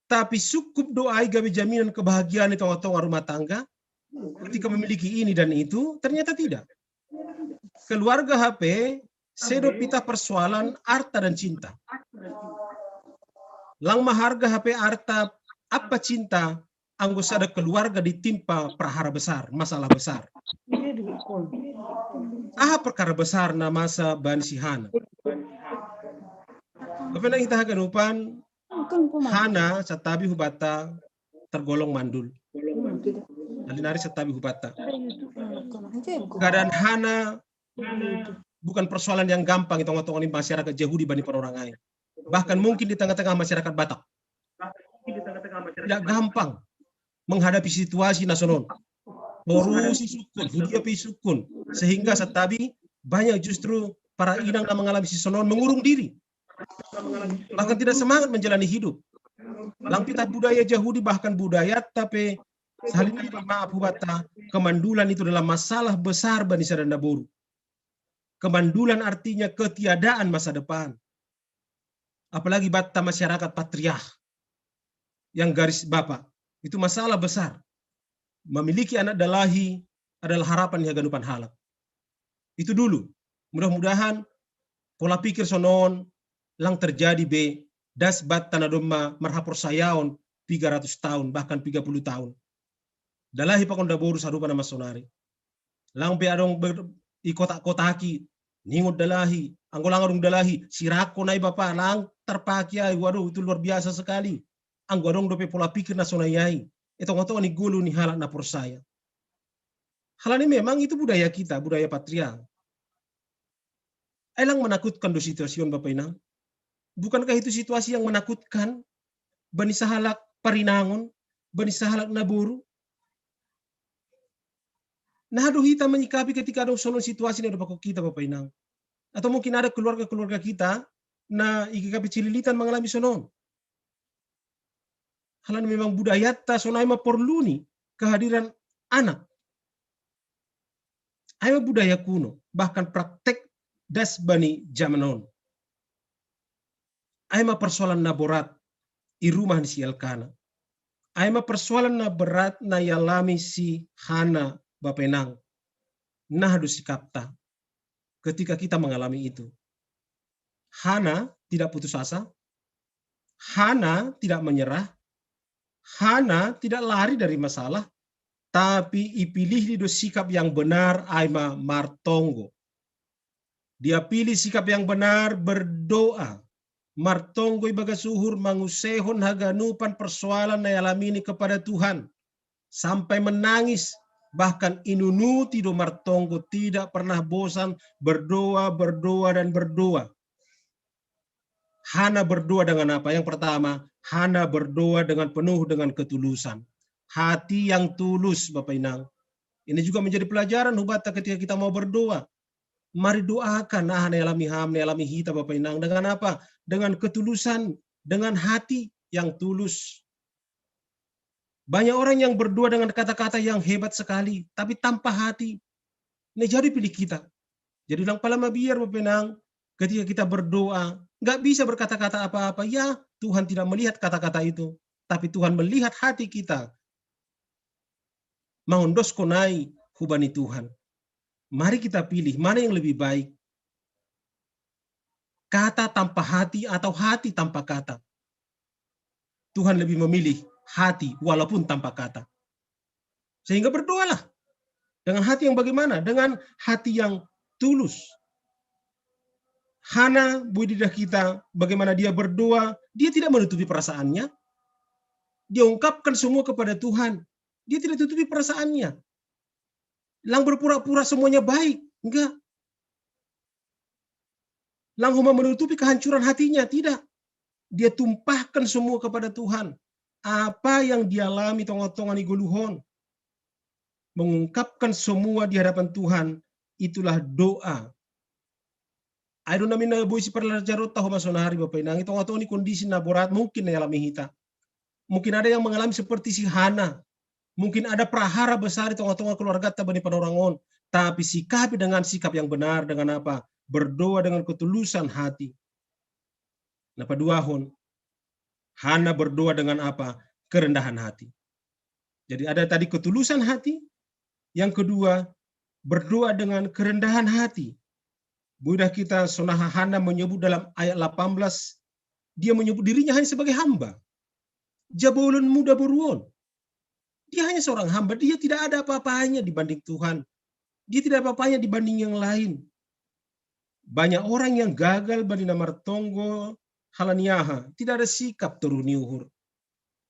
Tapi cukup do ai gabe jaminan kebahagiaan di tonga-tonga rumah tangga, ketika memiliki ini dan itu, ternyata tidak. Keluarga hape, sedo pita persoalan arta dan cinta. Lang maharga hape arta, apa cinta, anggo sada keluarga ditimpa perkara besar, masalah besar. Aha perkara besar na masa bani si Hana? Bapak Inang hita haganupan, Hana santabi hubanta tergolong mandul. Sahali nari santabi hubanta. Keadaan Hana bukan persoalan yang gampang di tonga-tonga ni masyarakat Jahudi bani panorang i. Bahkan mungkin di tengah-tengah masyarakat Batak. Tidak gampang menghadapi situasi na sonon. Boru pe isungkun, Hudia pe isungkun. Sehingga santabi banyak justru para inang na mengalami si sonon mengurung diri. Bahkan tidak semangat menjalani hidup. Lang pita budaya Jahudi, bahkan budayanta pe, sahali nari, maaf hubanta, kemandulan itu adalah masalah besar bani sada naboru. Kemandulan artinya ketiadaan masa depan. Apalagi banta masyarakat patriark yang garis bapa. Itu masalah besar. Memiliki anak dalahi adalah harapan ni haganupan halak. Itu dulu. Mudah-mudahan pola pikir sonon lang terjadi be das banta na domma marhaporsayaon piga ratus tahun, bahkan piga puluh tahun. Dalahi pakon naboru sarupa nama sonari. Lang pe adong ber-, i kotak-kotaki, ningot dalahi, anggo lang adong dalahi, sirangkon ai bapa, lang tarpaki ai, waduh, itu luar biasa sekali. Anggo adong dope pola pikir na sonai ai. Itu ngotong ni gulu ni halak na porsaya. Halani memang itu budaya kita, budaya patriark. Ai lang menakutkan do situasi on, Bapa Inang. Bukankah itu situasi yang menakutkan? Bani sahalak parinangon, bani sahalak naboru. Nah, do hita menyikapi ketika ada sonon situasi na do pako kita, Bapa Inang. Atau mungkin ada keluarga-keluarga kita na ikikapi cililitan mengalami sonon. Halani memang budayata sonai ma porlu ni kehadiran anak. Ai ma budaya kuno, bahkan praktek das bani zaman on. Ai ma persoalan na borat i rumah ni si Elkana. Ai ma persoalan na berat na ialami si Hana, Bapa Inang. Nah, do sikapta ketika kita mengalami itu. Hana tidak putus asa. Hana tidak menyerah. Hana tidak lari dari masalah. Tapi ipilih di do sikap yang benar, ai ma martonggo. Dia pilih sikap yang benar, berdoa. Martonggo ibagas uhur, mangusehon haganupan persoalan na ialami ni kepada Tuhan. Sampai menangis, bahkan inunuti do martonggo, tidak pernah bosan berdoa, berdoa, dan berdoa. Hana berdoa dengan apa? Yang pertama, Hana berdoa dengan penuh dengan ketulusan. Hati yang tulus, Bapa Inang. Ini juga menjadi pelajaran hubata ketika kita mau berdoa. Mari doakan, ah, na ialami ham, na ialami hita, Bapa Inang. Dengan apa? Dengan ketulusan, dengan hati yang tulus. Banyak orang yang berdoa dengan kata-kata yang hebat sekali, tapi tanpa hati. Nah, jadi pilih kita. Jadi lang pala mabiar, Bapa Inang, ketika kita berdoa, nggak bisa berkata-kata apa-apa. Ya, Tuhan tidak melihat kata-kata itu, tapi Tuhan melihat hati kita. Mangondoskon ai hu bani Tuhan. Mari kita pilih mana yang lebih baik. Kata tanpa hati atau hati tanpa kata. Tuhan lebih memilih hati walaupun tanpa kata. Sehingga berdoalah dengan hati yang bagaimana? Dengan hati yang tulus. Hana, boi diidah kita bagaimana dia berdoa, dia tidak menutupi perasaannya. Dia ungkapkan semua kepada Tuhan. Dia tidak tutupi perasaannya. Lang berpura-pura semuanya baik, enggak. Lang homa menutupi kehancuran hatinya, tidak. Dia tumpahkan semua kepada Tuhan. Apa yang dialami tonga-tonga ni goluhon, mengungkapkan semua di hadapan Tuhan, itulah doa. Ai do namin na boi siparlajaronta homa sonari, Bapa Inang, i tonga-tonga ni kondisi na borat mungkin na ialami hita. Mungkin ada yang mengalami seperti si Hana. Mungkin ada prahara besar i tonga-tonga keluargata bani panorang on. Tapi sikapi dengan sikap yang benar, dengan apa? Berdoa dengan ketulusan hati. Na paduahon, Hana berdoa dengan apa? Kerendahan hati. Jadi ada tadi ketulusan hati. Yang kedua, berdoa dengan kerendahan hati. Boi idah kita songon na Hana menyebut dalam ayat delapan belas, dia menyebut dirinya hanya sebagai hamba. Jabolon muda boru on. Dia hanya seorang hamba, dia tidak ada apa-apanya dibanding Tuhan. Dia tidak ada apa-apanya dibanding yang lain. Banyak orang yang gagal bani na martonggo halani aha, tidak ada sikap toruh ni uhur.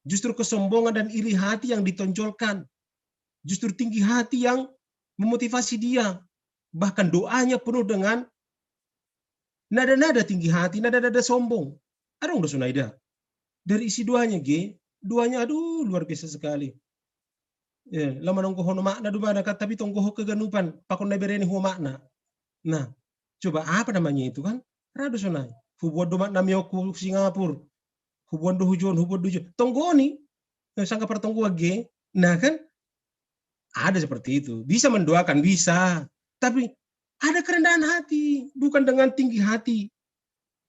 Justru kesombongan dan iri hati yang ditonjolkan. Justru tinggi hati yang memotivasi dia. Bahkan doanya penuh dengan nada-nada tinggi hati, nada-nada sombong. Adong do sonai da. Dari isi doanya ge, doanya aduh luar biasa sekali. Ya, laho manonggohon omakna do mana kan, tapi tonggohon haganupan, pakon na ibereni hu omakna. Nah, coba apa namanya itu kan? Ra do sonai. Huboan do omakna meok hu Singapura. Huboan do hujon, huboan do hujon. Tonggoni. Eh, sangka partonggoan ge. Nah kan? Ada seperti itu. Bisa mendoakan, bisa. Tapi ada kerendahan hati, bukan dengan tinggi hati.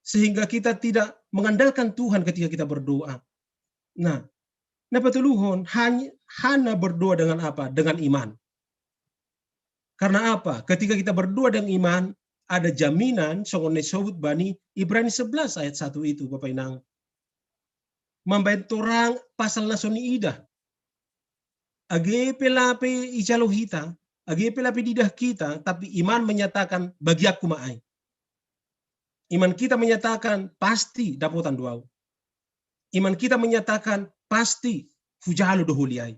Sehingga kita tidak mengandalkan Tuhan ketika kita berdoa. Nah, na patoluhon, Hana berdoa dengan apa? Dengan iman. Karena apa? Ketika kita berdoa dengan iman, ada jaminan songon na isobut bani Ibrani sebelas ayat satu itu, Bapa Inang. Mambaen torang pasal na so niidah. Age pe lape ijalo hita, age pe lape diidah hita, tapi iman menyatakan bagianku ma ai. Iman kita menyatakan pasti dapotan do ahu. Iman kita menyatakan pasti pujalo do holiai.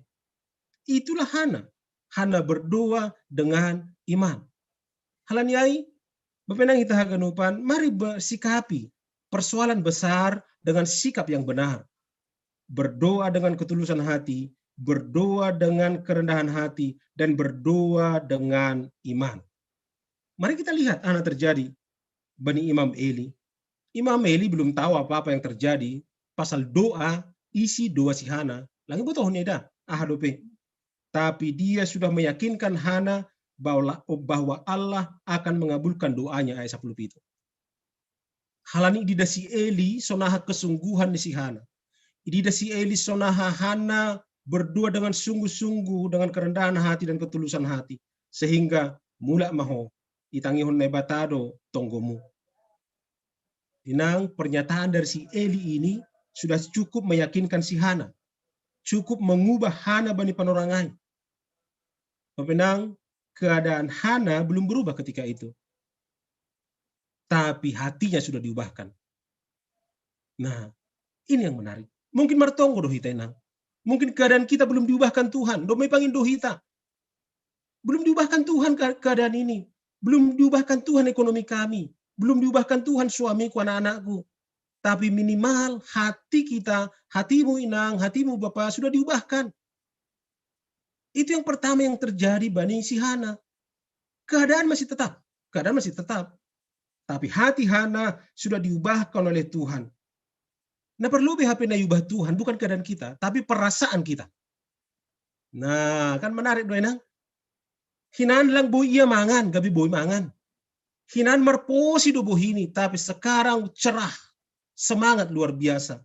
Itulah Hana. Hana berdoa dengan iman. Halaniai, bapenang hita haganupan, mari bersikapi persoalan besar dengan sikap yang benar. Berdoa dengan ketulusan hati, berdoa dengan kerendahan hati, dan berdoa dengan iman. Mari kita lihat ana terjadi bani Imam Eli. Imam Eli belum tahu apa-apa yang terjadi pasal doa, isi doa si Hana. Langi botoh neda, aha dope. Tapi dia sudah meyakinkan Hana bahwa, bahwa Allah akan mengabulkan doanya, ayat sepuluh itu. Halani idida si Eli sonaha kesungguhan ni si Hana. Idida si Eli sonaha Hana berdoa dengan sungguh-sungguh, dengan kerendahan hati dan ketulusan hati. Sehingga mula maho, itangihon Naibata do tonggomu. Inang, pernyataan dari si Eli ini sudah cukup meyakinkan si Hana. Cukup mengubah Hana bani panorangai. Bapenang, keadaan Hana belum berubah ketika itu. Tapi hatinya sudah diubahkan. Nah, ini yang menarik. Mungkin martonggo do hita, Inang. Mungkin keadaan kita belum diubahkan Tuhan. Dome pangin do hita. Belum diubahkan Tuhan keadaan ini. Belum diubahkan Tuhan ekonomi kami. Belum diubahkan Tuhan suamiku, anak-anakku. Tapi minimal hati kita, hatimu Inang, hatimu Bapa, sudah diubahkan. Itu yang pertama yang terjadi bani si Hana. Keadaan masih tetap. Keadaan masih tetap. Tapi hati Hana sudah diubahkan oleh Tuhan. Nah, perlu be hape na iubah Tuhan, bukan keadaan kita, tapi perasaan kita. Nah, kan menarik do, Inang. Hinan lang boi ia mangan, gabe boi mangan. Hinan marposi do bohini, tapi sekarang cerah, semangat luar biasa.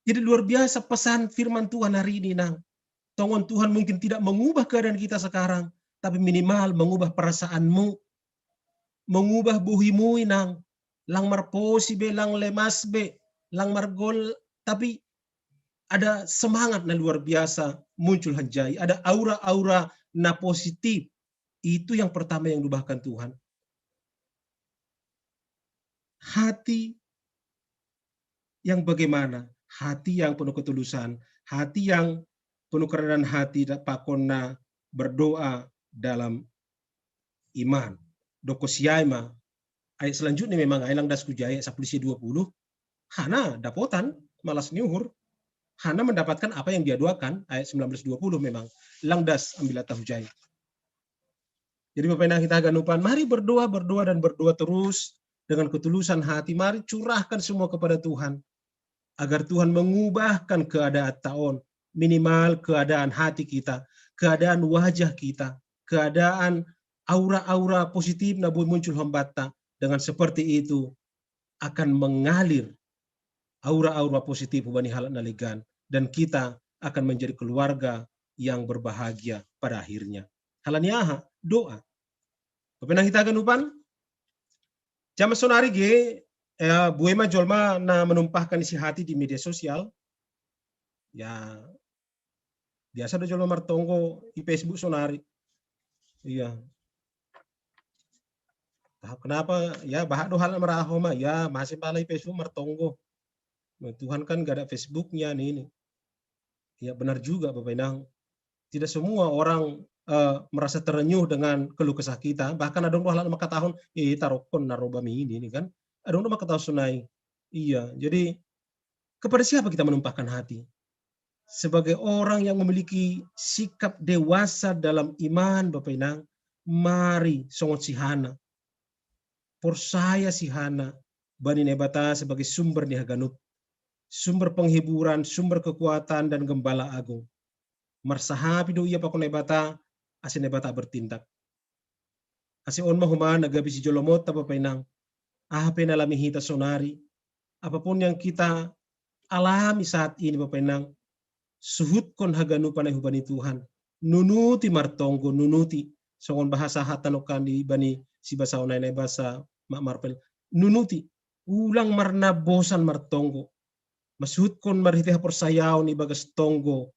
Jadi luar biasa pesan firman Tuhan hari ini, Inang. Tongon Tuhan mungkin tidak mengubah keadaan kita sekarang, tapi minimal mengubah perasaanmu, mengubah bohimu, Inang. Lang marposi be, lang lemas be, lang margol, tapi ada semangat na luar biasa muncul hanjai, ada aura-aura na positif. Itu yang pertama yang diubahkan Tuhan. Hati yang bagaimana? Hati yang penuh ketulusan, hati yang penuh kerendahan hati, pakon na berdoa dalam iman. Doko siai ma. Ayat selanjutnya memang ai lang das hujai, ayat sepuluh isi dua puluh. Hana dapotan, malas ni uhur. Hana mendapatkan apa yang dia doakan, ayat sembilan belas dua puluh memang. Lang das ambil tahu jai. Jadi Bapak Inang hita haganupan, mari berdoa, berdoa dan berdoa terus dengan ketulusan hati. Mari curahkan semua kepada Tuhan. Agar Tuhan mengubahkan keadaan taon, minimal keadaan hati kita, keadaan wajah kita, keadaan aura-aura positif na boi muncul hambata. Dengan seperti itu akan mengalir aura-aura positif hubani halak na legan, dan kita akan menjadi keluarga yang berbahagia pada akhirnya. Halani aha? Doa. Bapak Inang hita haganupan, zaman sonari ge, ya, bue ma jolma na menumpahkan isi hati di media sosial. Ya, biasa do jolma martonggo i Facebook sonari. Iya. Tahap kenapa? Ya, baha do halak maraho ma. Ya, masih pala i Facebook martonggo. Nah, Tuhan kan gak ada Facebooknya nih ini. Ya, benar juga, Bapak Inang. Tidak semua orang eh, merasa terenyuh dengan keluh kesah kita. Bahkan adong do halak na mangkatahon, eh, tarokon na roba mi ini, ini kan. Adong do mangkatahon sonai. Iya, jadi kepada siapa kita menumpahkan hati? Sebagai orang yang memiliki sikap dewasa dalam iman, Bapak Inang, mari songon si Hana. Porsaya si Hana bani Naibata sebagai sumber ni haganup, sumber penghiburan, sumber kekuatan, dan gembala agung. Marsahapi do ia pakon Naibata, ase Naibata bertindak. Ase on ma homa na gabe sijolomonta, Bapak Inang. Aha pe na alami hita sonari, apapun yang kita alami saat ini, Bapak Inang, suhutkon haganupan ai hubani Tuhan. Nunuti martonggo, nunuti. Songon bahasa hata nongkan di bani si Basa on ai, na i Basa Mak Marpel. Nunuti. Ulang marnabosan martonggo. Masuhutkon marhite haporsayaon ibagas tonggo,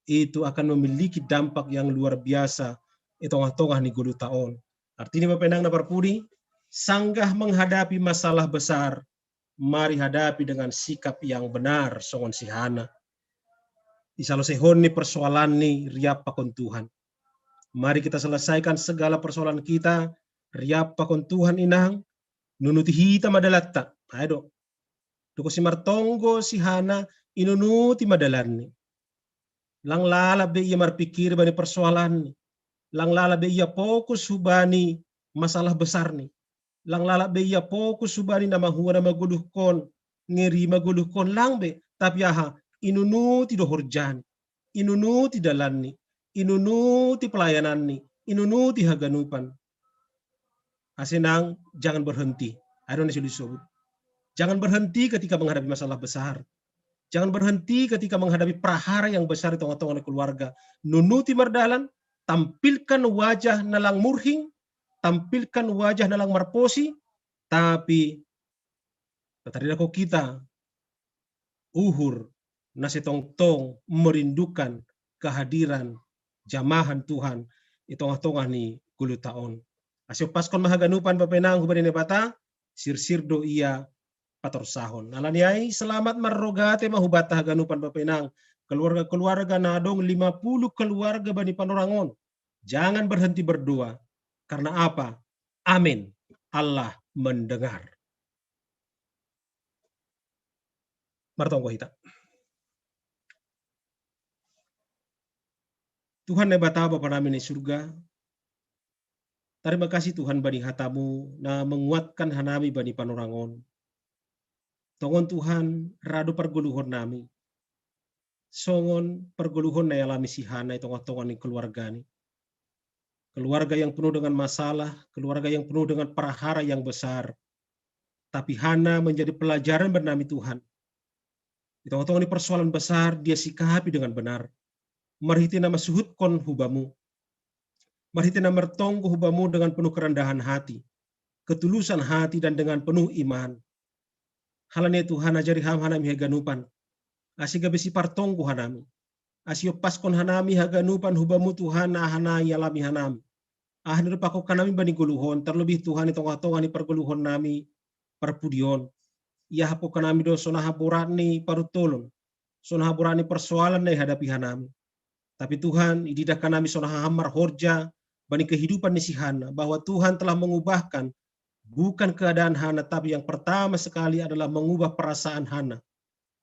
itu akan memiliki dampak yang luar biasa i tongah-tongah ni goluhta on. Artinya, Bapak Inang na parpudi, sanggah menghadapi masalah besar, mari hadapi dengan sikap yang benar, songon si Hana. Isalosehon ni persoalan ni, riap pakon Tuhan. Mari kita selesaikan segala persoalan kita, riap pakon Tuhan inang, nunuti hita madalatta. Ayo do. Doko simartonggo si Hana, inunuti madalanni. Lang lalap be ia marpikir bani persoalanni. Lang lalap be ia fokus hubani masalah besarni. Lang lalap be ia fokus hubani na mahua na magoluhkon, ngeri magoluhkon, lang be, tapi aha, inunuti do horjani, inunuti dalanni, inunuti pelayananni, inunuti haganupan. Asenang, jangan berhenti. Ayo na sulu sobut. Jangan berhenti ketika menghadapi masalah besar. Jangan berhenti ketika menghadapi prahara yang besar di tengah-tengah keluarga. Nunuti mardalan, tampilkan wajah na lang murhing, tampilkan wajah na lang marposi, tapi tataridako kita uhur na setongtong merindukan kehadiran jamahan Tuhan di tengah-tengah ni goluhta on. Asi paskon ma haganupan Bapa inang hubani Naibata, sirsir do ia patorsahon. Alani ai selamat marrogate ma hubanta haganupan Bapa inang, keluarga-keluarga na adong lima puluh keluarga bani panorangon. Jangan berhenti berdoa. Karena apa? Amin. Allah mendengar. Martonggo hita. Tuhan Naibata Bapa nami ni surga, tarima kasih Tuhan bani hatamu na menguatkan hanami bani panorangon. Tongon Tuhan, ra do pargoluhon nami. Songon pargoluhon na ialami si Hana i tongah-tongah ni keluargani. Keluarga yang penuh dengan masalah, keluarga yang penuh dengan prahara yang besar. Tapi Hana menjadi pelajaran bani nami Tuhan. Di tongah-tongah ni persoalan besar, dia sikapi dengan benar. Marhite na masuhutkon hubamu. Marhite na martonggo hubamu dengan penuh kerendahan hati, ketulusan hati, dan dengan penuh iman. Halani Tuhan, ajari ham hanami haganupan. Asi gabe sipartonggo hanami. Asi ompaskon hanami haganupan hubamu Tuhan, aha na ialami hanami. Aha na dipakon hanami bani goluhon, terlebih Tuhan di tongah-tongah ni pargoluhon nami parpudion. Ia hapokon hanami do sonaha borat ni paruntolon, sonaha borat ni persoalan na ihadapi hanami. Tapi Tuhan, ididah hanami sonaha ham marhorja bani kehidupan ni si Hana, bahwa Tuhan telah mengubahkan bukan keadaan Hana, tapi yang pertama sekali adalah mengubah perasaan Hana,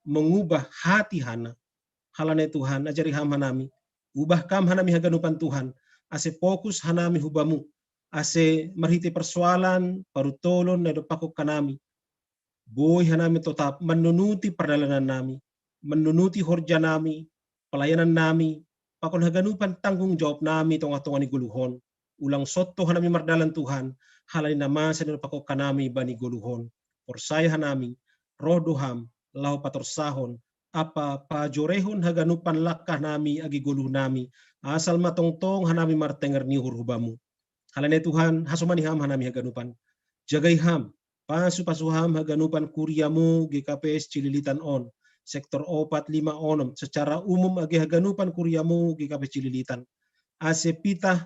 mengubah hati Hana. Halani Tuhan, ajari ham hanami, ubah kam hanami haganupan Tuhan, ase fokus hanami hubamu, ase marhite persoalan, paruntolon na idompakkon hanami, boi hanami totap mannunuti pardalanan nami, mannunuti horja nami, pelayanan nami, pakon haganupan tanggung jawab nami tongah-tongah ni goluhon. Ulang sonto hanami mardalan Tuhan, halani na masa na idompakkon hanami bani goluhon. Porsaya hanami, roh do ham, laho patorsahon, apa pajorehon haganupan langkah nami age goluh nami, asal ma tongtong hanami martenger ni uhur hubamu. Halani Tuhan, hasomani ham hanami haganupan. Jagai ham, pasu-pasu ham haganupan kuriamu G K P S Cililitan on, sektor opat lima onom, secara umum age haganupan kuriamu G K P S Cililitan. Ase pitah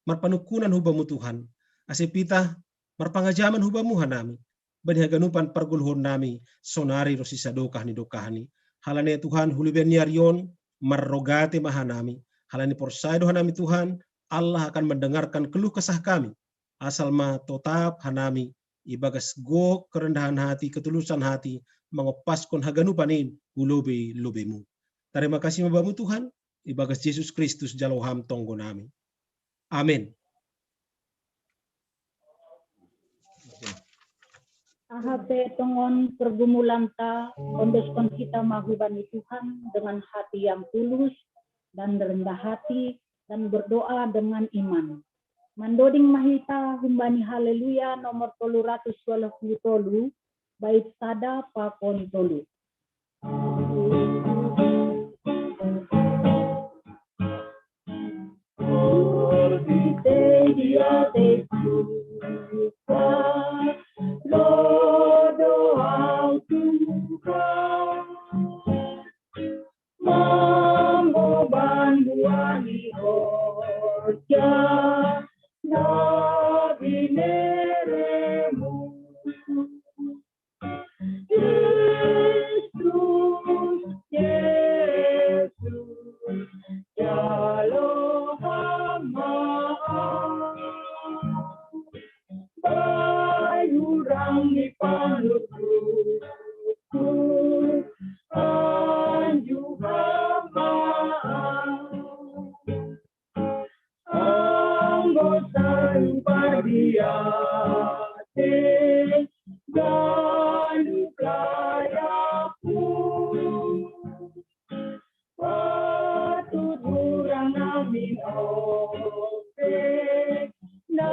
marpanungkunan hubamu Tuhan. Ase pitah marpangajaman hubamu hanami. Bani haganupan pargoluhon nami, sonari ro sisa dokah ni dokahni. Halani Tuhan, hulubian ni ari on, marrogate ma hanami. Halani porsaya do hanami Tuhan, Allah akan mendengarkan keluh kesah kami. Asal ma totap hanami, ibagas gok kerendahan hati, ketulusan hati, mangompaskon haganupan in, hu lobe-lobemu. Tarima kasih ma bamu Tuhan, ibagas Jesus Kristus jalo ham tonggo nami. Amin. Aha pe tongon pergumulanta, ondoskon hita ma hubani Tuhan dengan hati yang tulus dan rendah hati dan berdoa dengan iman. Mandoding ma hita humbani Haleluya nomor tolu ratus waluh puluh tolu, bait sada pakon tolu. Bayurang ni panuku, anju hama. Anggo salupa diate, galu kayaku. Patut hurang namin ope, na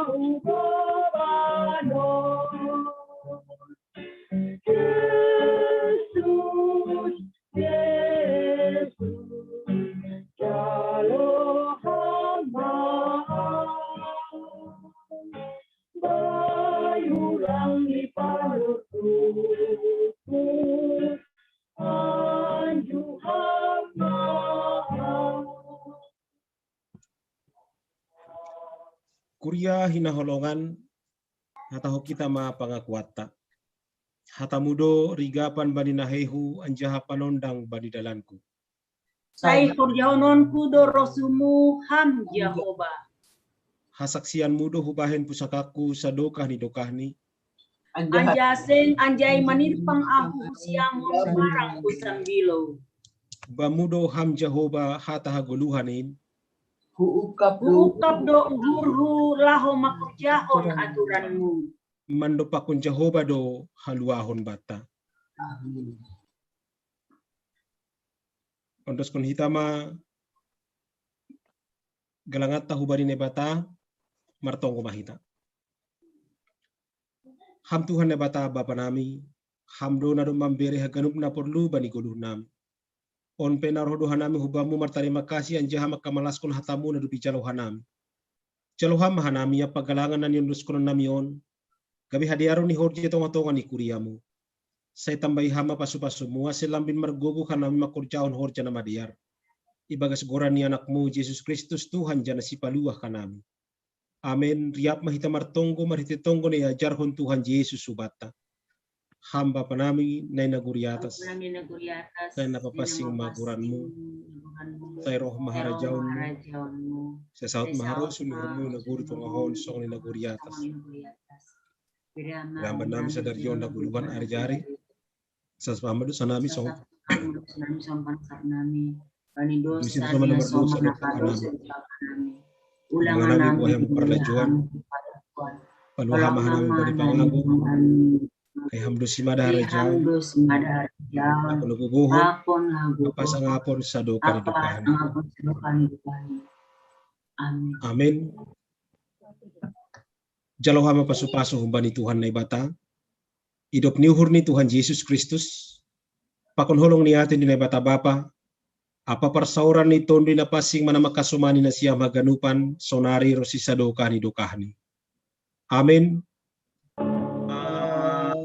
hugobano. Jesus, Jesus, jalo hama. Bayurang ni panuku, anju hama. Kuria hinaholongan, hata ho kita ma pangakuatta. Hatamu do rigapan bani na hehu, anjaha panondang bani dalanku. Sai horjahononku do rosumu, Ham Jahowa. Hasaksianmu do hubahen pusakangku sadokah ni dokahni. Anjaha seng anjai manirpang ahu husiangon marang husambilo. Bamu do Ham Jahowa hata hagoluhan in. Huukap do uhurhu laho mangkorjahon aturanmu. Mandompakkon Jahowa do haluahon banta. Amin. Ondoskon hita ma galanganta hubani Naibata, martonggo ma hita. Ham Tuhan Naibata Bapa nami, Ham do na dob mambere haganup na porlu bani goluh nami. On pe na roh do hanami hu Bamu martarima kasih anjaha mangkamalaskon hatamu na dob ijalo hanami. Jalo Ham ma hanami ia pagalangan na niondoskon nami on, gabe hadearon ni horja i tongatonga ni kuriamu. Sai tambai Ham ma pasupasumu, ase lambin margogo hanami mangkorjahon horja na madear. Ibagas goran ni Anakmu Jesus Kristus Tuhan jana Sipaluah hanami. Amen. Riap ma hita martonggo marhite tonggo na iajarhon Tuhan Jesus hubanta. Ham Bapa nami na i nagori atas. Sai na papansing ma goranmu. Sai roh ma harajaonmu. Sai saut ma harosuh ni uhurmu i nagori tonga on songon i nagori atas. Bere Amanta nami sadari on hagoluhan ari-ari. Sasap Ham ma dosa nami songon. Sasap Ham ma dosa nami songon pangasap nami. Bani dosa ni na so mangadosa dosa nami. Ulang nami buah yang parlajuan. Paluah Ham ma hanami bani pangago. Ai Ham do simada harajaon. Ai Ham do simada harajaon. Pakon hagogohon. Pakon hagogohon. Pasangapon sadokah ni dokahni. Pasangapon sadokah ni dokahni. Amin. Amin. Jalo Ham ma pasupasu humbani Tuhan Naibata. Idop ni uhur ni Tuhan Jesus Kristus, pakon holong ni ate ni Naibata Bapa, ampa parsaoran ni Tonduy Napansing manang mangkasomani nasiam haganupan, sonari ronsi sadokah ni dokahni. Amin. Amin.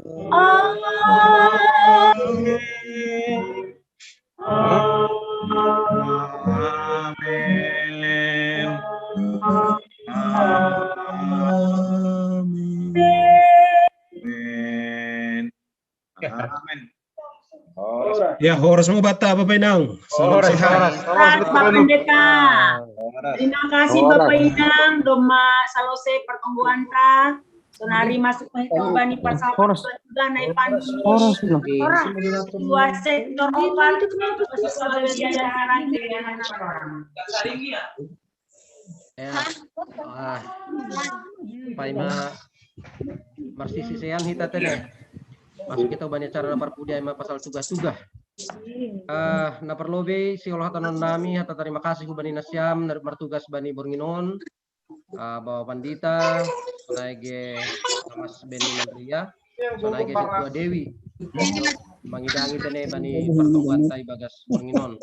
Amin. Amin. Amin. Ya, horas ma hubanta Bapak Inang. Salam sehat. Horas, horas, Pak Pendeta. Terima kasih Bapak Inang, domma salose partonggobanta. Sonari masuk ma hita humbani pasal partonggobanta na i Pandu. Horas. Dua sektor opat. Ya. Ah, paima marsisisean hita tene. Masuk hita humbani acara na parpudi ai ma pasal tugah-tugah. Ah, na parlobei siolohatanonnami hata tarima kasih hubani nasiam na martugas bani borngin on. Ah, Bapak Pandita, sonai ge Mas Bendi Andria, sonai ge Setua Dewi. Mangidangi tene bani partonggobanta ibagas borngin on.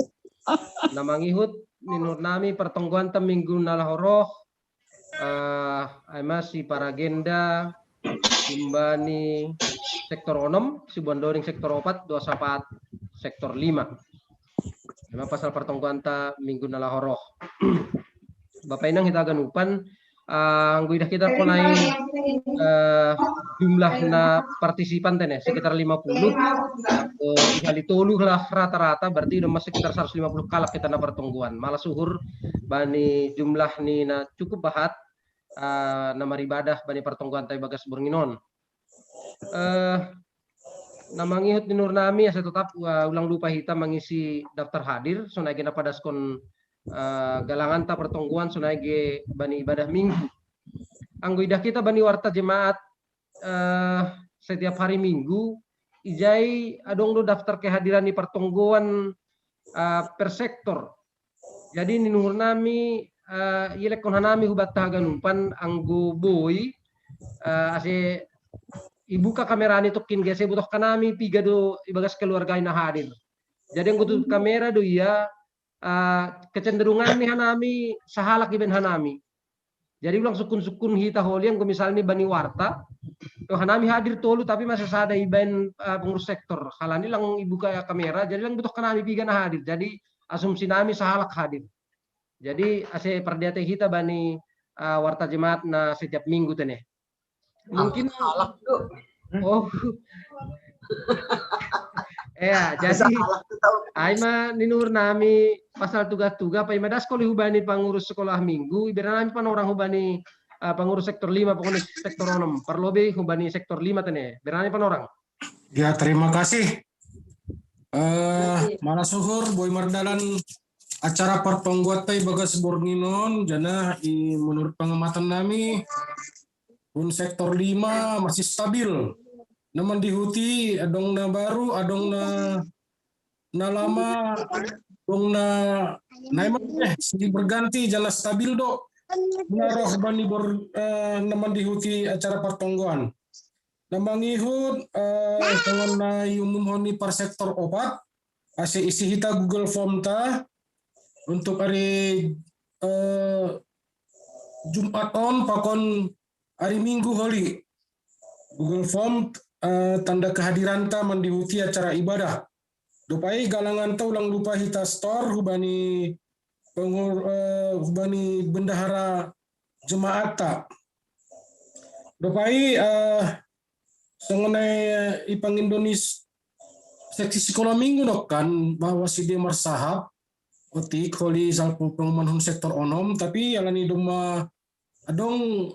Na mangihut ni uhurnami partonggobanta minggu na laho roh, ah, ai ma siparagenda humbani sektor onom, Sibuandoding sektor opat, Doa Sapat sektor lima. Ai ma pasal partonggobanta minggu na laho roh. Bapak Inang hita haganupan, Ah, anggo idah hita konai, eh, jumlah na partisipan te ne, sekitar lima puluh. Oh, kali tolu lah rata-rata, berarti udah masih sekitar seratus lima puluh kalak hita na partonggoan. Malas uhur bani jumlah ni na cukup bahat, ah, na maribadah bani partonggoan ta i bagas borngin on. Eh, na mangihut ni nuhur nami, asa tetap, eh, ulang lupa hita mangisi daftar hadir, sonai ge na padaskon, eh, galanganta partonggoan, sonai ge bani ibadah Minggu. Anggo idah hita bani warta jemaat, eh, setiap hari Minggu, ijai adong do daftar kehadiran ni partonggoan, eh, per sektor. Jadi ni nuhur nami, eh, ielekkon hanami hubanta haganupan anggo boi, eh, ase ibuka kamera ni tokkin ge ase botoh hanami piga do ibagas keluarga i na hadir. Jadi anggo tutup kamera do ia, eh, kecenderungan ni hanami sahalak ibaen hanami. Jadi ulang sukun-sukun hita holi anggo misalni bani warta, do hanami hadir tolu tapi masih sada ibaen, eh, pengurus sektor. Halani lang ibuka kamera, jadi lang botoh hanami piga na hadir. Jadi asumsi nami sahalak hadir. Jadi ase pardiate hita bani, eh, warta jemaat na setiap Minggu te ne. Mungkin Halak do. Oh. Ya, jadi Halak do tau. Ai ma ni nuhur nami pasal tuga-tuga, paima das koli hubani pangurus sekolah minggu, ibere nami panorang hubani, eh, pangurus sektor lima, pokoknya sektor onom, parlobi hubani sektor lima te ne. Ibere nami panorang. Ya, terima kasih. Eh, malas uhur, boi mardalan acara partonggoan ta i bagas borngin on, jana i menurut pengamatan nami, un sektor lima masih stabil. Na mandihuti adong na baru, adong na, na lama, adong na, na emang eh, silih berganti, jana stabil do. Na roh bani bor, eh, na mandihuti acara partonggoan. Na mangihut, eh, songon na iumumhon ni par sektor opat, ase isi hita Google Form ta untuk ari, eh, Jumat on pakon ari Minggu holi. Google Form, eh, tanda kehadiranta mandihuti acara ibadah. Dopai galanganta ulang lupa hita setor hubani pengur, eh, hubani bendahara jemaatta. Dopai, eh, songon na ipangindo ni seksi sekolah minggu nokkan bahwa si dia marsahap otik holi salpu pengumuman hun sektor onom, tapi alani domma adong,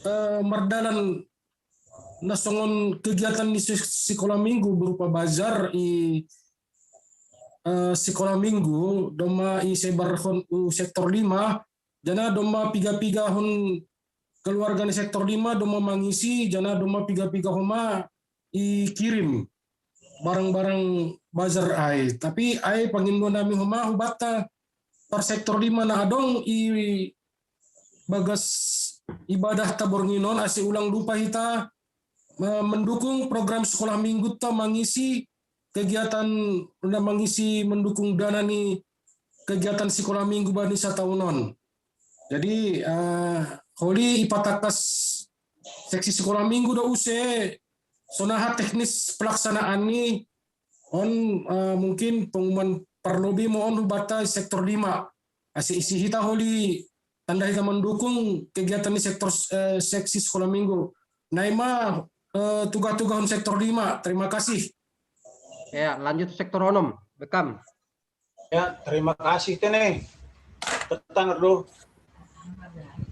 eh, mardalan na songon kegiatan ni sek-, sekolah minggu berupa bazar i, eh, sekolah minggu domma i sebar hon u sektor lima, jana domma piga-piga hon keluarga ni sektor lima domma mangisi, jana domma piga-piga homa i kirim barang-barang bazar ai. Tapi ai pangindo nami homa hubanta par sektor lima na adong i bagas ibadah ta borngin on ase ulang lupa hita, eh, mendukung program sekolah minggu ta mangisi kegiatan na mangisi mendukung dana ni kegiatan sekolah minggu bani sataun on. Jadi, eh, holi ipatangkas seksi sekolah minggu do use sonaha teknis pelaksanaan ni on, eh, mungkin pengumuman parlobi mo on hubanta sektor lima. Ase isi hita holi tanda hita mendukung kegiatan ni sektor, eh, seksi sekolah minggu. Na ima, eh, tuga-tuga hon sektor lima. Terima kasih. Ya, lanjut sektor onom, Bekam. Ya, terima kasih te ne. Tertangar do.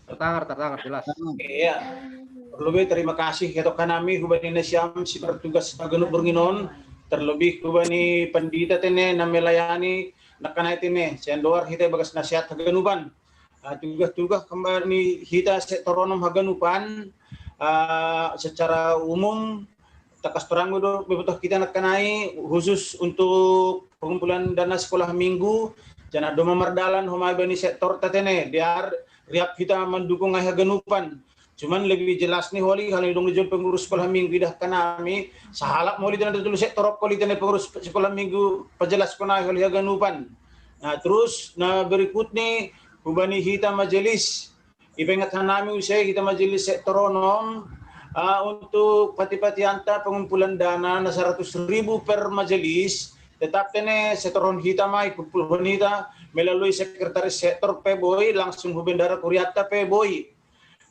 Tertangar, tertangar jelas. Iya. Parlobi terima kasih ketok kanami hubani nasiam si bertugas haganup borngin on, terlebih hubani pandita te ne na melayani nakkanai te ne, sian dohar hita bagas nasihat haganupan. Ah, tugas-tugas kembali hita sektor onom haganupan, ah, secara umum tangkas torang do bebotoh hita nakkanai khusus untuk pengumpulan dana sekolah minggu, jana domma mardalan homa bani sektor ta te ne, biar riap hita mendukung ai haganupan. Cuman lebih jelas ni holi, hali dong dijou pengurus sekolah minggu idah kanami, sahalak holi te ne dulu sektor holi te ne pengurus sekolah minggu pajelaskon ai holi haganupan. Nah, terus na berikut ni hubani hita majelis, ipengat hanami use hita majelis sektor onom, ah, untuk pati-patianta pengumpulan dana na seratus ribu per majelis, tetap te ne setorhon hita ma, ikumpulhon hita melalui sekretaris sektor pe boi, langsung hu bendahara kuriatta pe boi.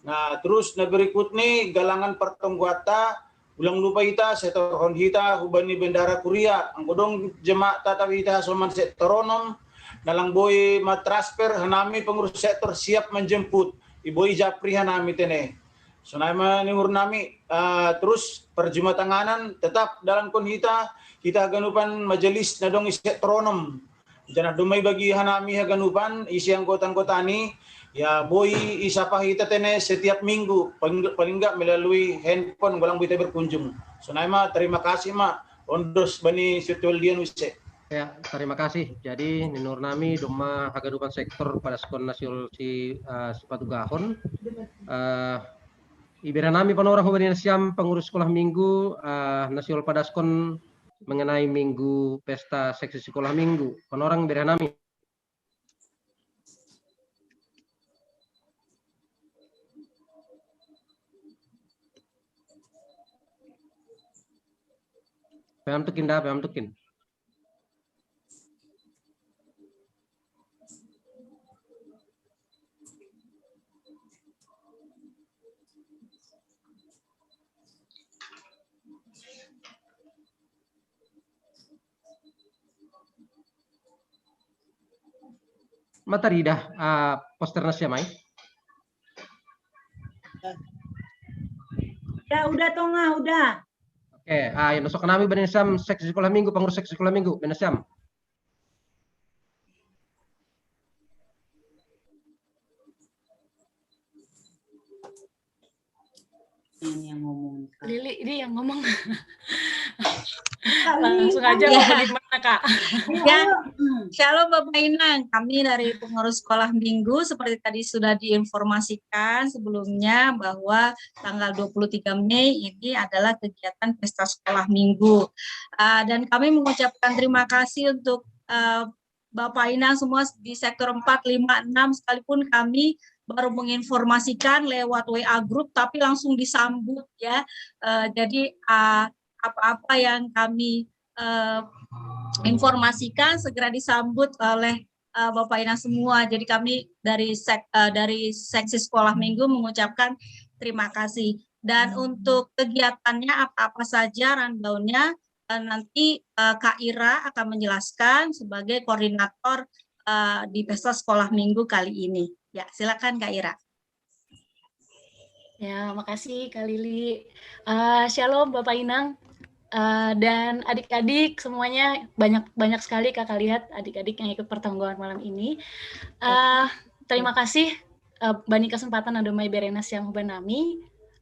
Nah, terus na berikut ni galangan pertongguata, ulang lupa ita, setorhon hita hubani bendahara kuria, anggo dong jemaat tata ita hasoman sektoronom, na lang boi ma transfer, hanami pengurus sektor siap menjemput, iboi japri hanami tene. Sonai ma ni uhur nami, uh, terus perjumatanganan tetap dalam kon hita, hita haganupan majelis na dong i sektoronom. Janah domai bagi hanami haganupan isi anggota-anggota ni, ya boi isapa hita tene setiap minggu, paling, paling enggak melalui handphone, ulang boi ita berkunjung. Sonai ma, terima kasih ma, ondos bani situel dian use. Ya, terima kasih. Jadi ni uhur nami domma haganupan sektor padaskon na siol si uh, sipatugahon. Uh, ibere nami panorang hubani nasiam pengurus sekolah minggu, uh, na siol padaskon mengenai minggu pesta seksi sekolah minggu. Panorang ibere nami. Pemtukin dah, pemtukin. Mataridah uh, poster nasiam ai. Ya, udah Tonga, udah. Oke, ah, yang sok nami bani nasiam seksi sekolah minggu, pengurus seksi sekolah minggu, bani nasiam. Ini yang ngomong. Lili, ini yang ngomong. Langsung aja ya. Mau gimana, Kak? Ya, Shalom Bapak Inang, kami dari pengurus sekolah minggu seperti tadi sudah diinformasikan sebelumnya bahwa tanggal dua puluh tiga Mei ini adalah kegiatan pesta sekolah minggu. Uh, dan kami mengucapkan terima kasih untuk uh, Bapak Inang semua di sektor empat, lima, enam, sekalipun kami baru menginformasikan lewat W A group, tapi langsung disambut ya. Uh, jadi uh, apa-apa yang kami uh, informasikan segera disambut oleh uh, Bapak Inang semua. Jadi kami dari sek, uh, dari seksi sekolah minggu mengucapkan terima kasih. Dan untuk kegiatannya apa-apa saja rundownnya, uh, nanti uh, Kak Ira akan menjelaskan sebagai koordinator uh, di pesta sekolah minggu kali ini. Ya, silakan Kak Ira. Ya, makasih Kak Lili. Uh, shalom Bapak Inang uh, dan adik-adik semuanya, banyak banyak sekali Kakak lihat adik-adik yang ikut pertanggungan malam ini. Uh, terima kasih uh, bani kesempatan na domma ibere nasiam hubani nami.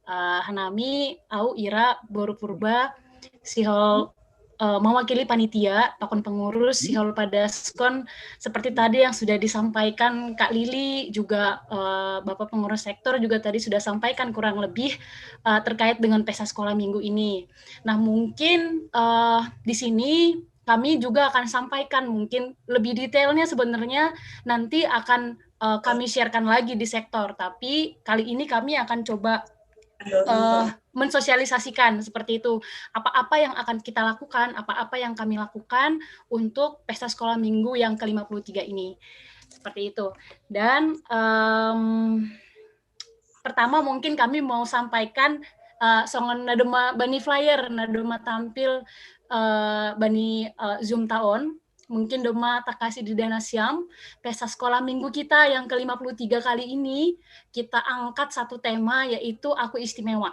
Uh, hanami au Ira boru Purba, sihol uh, mewakili panitia, pakon pengurus, sihol padaskon seperti tadi yang sudah disampaikan Kak Lili, juga uh, Bapak pengurus sektor juga tadi sudah sampaikan kurang lebih uh, terkait dengan pesta sekolah minggu ini. Nah, mungkin uh, di sini kami juga akan sampaikan mungkin lebih detailnya sebenarnya nanti akan uh, kami sharekan lagi di sektor. Tapi kali ini kami akan coba uh, mensosialisasikan seperti itu. Apa-apa yang akan kita lakukan, apa-apa yang kami lakukan untuk pesta sekolah minggu yang ke lima puluh tiga ini. Seperti itu. Dan um, pertama mungkin kami mau sampaikan uh, songon na domma bani flyer, na domma tampil uh, bani uh, Zoom ta on. Mungkin domma takasi di danasiam, pesta sekolah minggu kita yang ke lima puluh tiga kali ini, kita angkat satu tema, yaitu Aku Istimewa.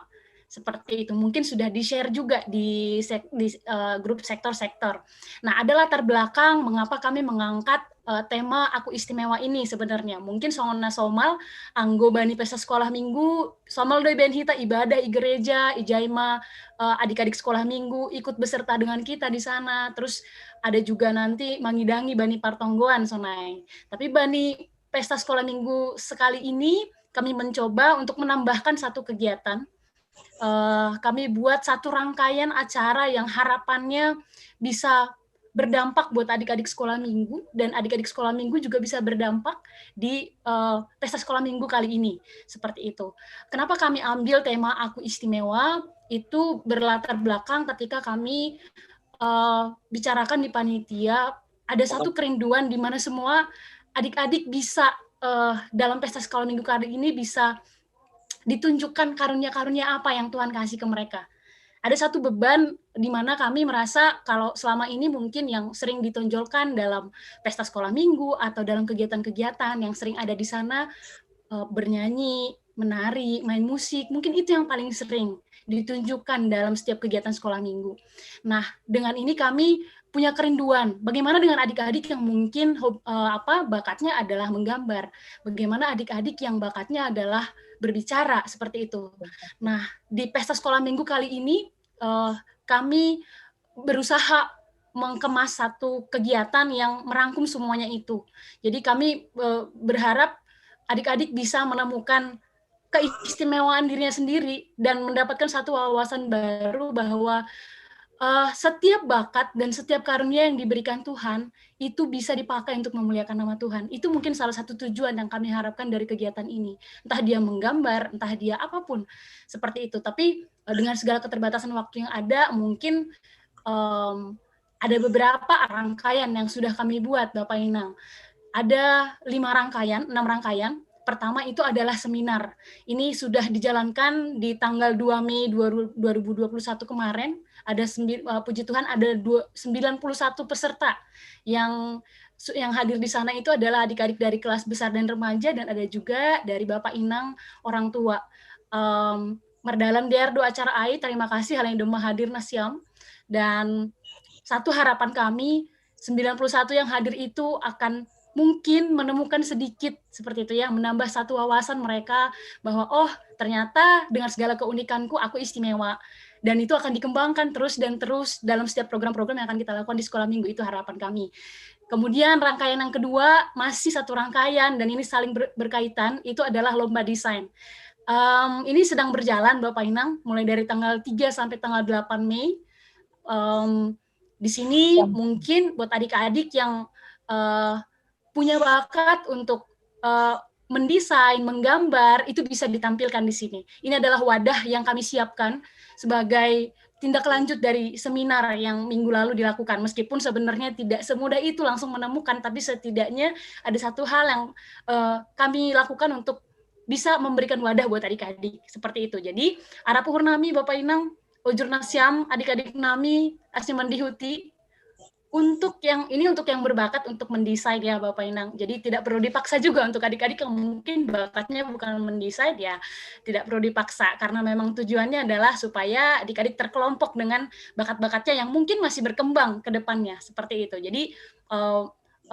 Seperti itu. Mungkin sudah di-share juga di, sek, di uh, grup sektor-sektor. Nah, ada latar belakang mengapa kami mengangkat uh, tema Aku Istimewa ini sebenarnya. Mungkin songon na somal, anggo bani pesta sekolah minggu, somal do ibaen hita ibadah i gereja, ijai ma uh, adik-adik sekolah minggu ikut beserta dengan kita di sana. Terus ada juga nanti mangidangi bani partonggoan sonai. Tapi bani pesta sekolah minggu sekali ini kami mencoba untuk menambahkan satu kegiatan. Uh, kami buat satu rangkaian acara yang harapannya bisa berdampak buat adik-adik sekolah minggu dan adik-adik sekolah minggu juga bisa berdampak di uh, pesta sekolah minggu kali ini seperti itu. Kenapa kami ambil tema Aku Istimewa? Itu berlatar belakang ketika kami uh, bicarakan di panitia, ada satu kerinduan di mana semua adik-adik bisa uh, dalam pesta sekolah minggu kali ini bisa ditunjukkan karunia-karunia apa yang Tuhan kasih ke mereka. Ada satu beban di mana kami merasa kalau selama ini mungkin yang sering ditonjolkan dalam pesta sekolah minggu atau dalam kegiatan-kegiatan yang sering ada di sana, eh, bernyanyi, menari, main musik, mungkin itu yang paling sering ditunjukkan dalam setiap kegiatan sekolah minggu. Nah, dengan ini kami punya kerinduan. Bagaimana dengan adik-adik yang mungkin hob-, eh, apa, bakatnya adalah menggambar? Bagaimana adik-adik yang bakatnya adalah berbicara seperti itu? Nah, di pesta sekolah minggu kali ini, eh, kami berusaha mengemas satu kegiatan yang merangkum semuanya itu. Jadi kami, eh, berharap adik-adik bisa menemukan keistimewaan dirinya sendiri dan mendapatkan satu wawasan baru bahwa, eh, setiap bakat dan setiap karunia yang diberikan Tuhan itu bisa dipakai untuk memuliakan nama Tuhan. Itu mungkin salah satu tujuan yang kami harapkan dari kegiatan ini. Entah dia menggambar, entah dia apapun seperti itu. Tapi, eh, dengan segala keterbatasan waktu yang ada, mungkin, em, ada beberapa rangkaian yang sudah kami buat, Bapak Inang. Ada lima rangkaian, enam rangkaian. Pertama itu adalah seminar. Ini sudah dijalankan di tanggal dua Mei dua ribu dua puluh satu kemarin. Ada sembi-, eh, puji Tuhan, ada dua-, sembilan puluh satu peserta yang su-, yang hadir di sana itu adalah adik-adik dari kelas besar dan remaja dan ada juga dari Bapak Inang orang tua. Em, Merdalan D R do acara ai, terima kasih hal yang domba hadir na Siam. Dan satu harapan kami, sembilan puluh satu yang hadir itu akan mungkin menemukan sedikit seperti itu ya, menambah satu wawasan mereka bahwa, "Oh, ternyata dengan segala keunikanku, aku istimewa." Dan itu akan dikembangkan terus dan terus dalam setiap program-program yang akan kita lakukan di sekolah minggu, itu harapan kami. Kemudian rangkaian yang kedua, masih satu rangkaian, dan ini saling ber-, berkaitan, itu adalah lomba desain. Em, ini sedang berjalan, Bapak Inang, mulai dari tanggal tiga sampai tanggal delapan Mei. Em, di sini mungkin buat adik-adik yang, eh, punya bakat untuk, eh, mendesain, menggambar, itu bisa ditampilkan di sini. Ini adalah wadah yang kami siapkan sebagai tindak lanjut dari seminar yang minggu lalu dilakukan. Meskipun sebenarnya tidak semudah itu langsung menemukan, tapi setidaknya ada satu hal yang, eh, kami lakukan untuk bisa memberikan wadah buat adik-adik seperti itu. Jadi, arapuhur nami, Bapak Inang, ojur na Siam, adik-adik nami, asli mendihuti, untuk yang ini, untuk yang berbakat untuk mendesain ya, Bapak Inang. Jadi tidak perlu dipaksa juga untuk adik-adik yang mungkin bakatnya bukan mendesain ya, tidak perlu dipaksa karena memang tujuannya adalah supaya adik-adik terkelompok dengan bakat-bakatnya yang mungkin masih berkembang ke depannya seperti itu. Jadi, eh,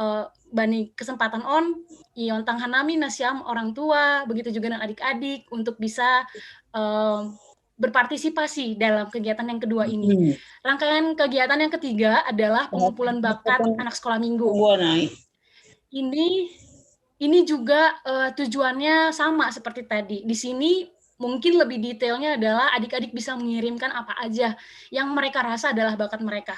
eh, bani kesempatan on, i ontang hanami na Siam orang tua, begitu juga dengan adik-adik untuk bisa, eh, berpartisipasi dalam kegiatan yang kedua ini. Hmm. Rangkaian kegiatan yang ketiga adalah pengumpulan bakat anak sekolah minggu. Ini, ini juga, eh, tujuannya sama seperti tadi. Di sini mungkin lebih detailnya adalah adik-adik bisa mengirimkan apa aja yang mereka rasa adalah bakat mereka.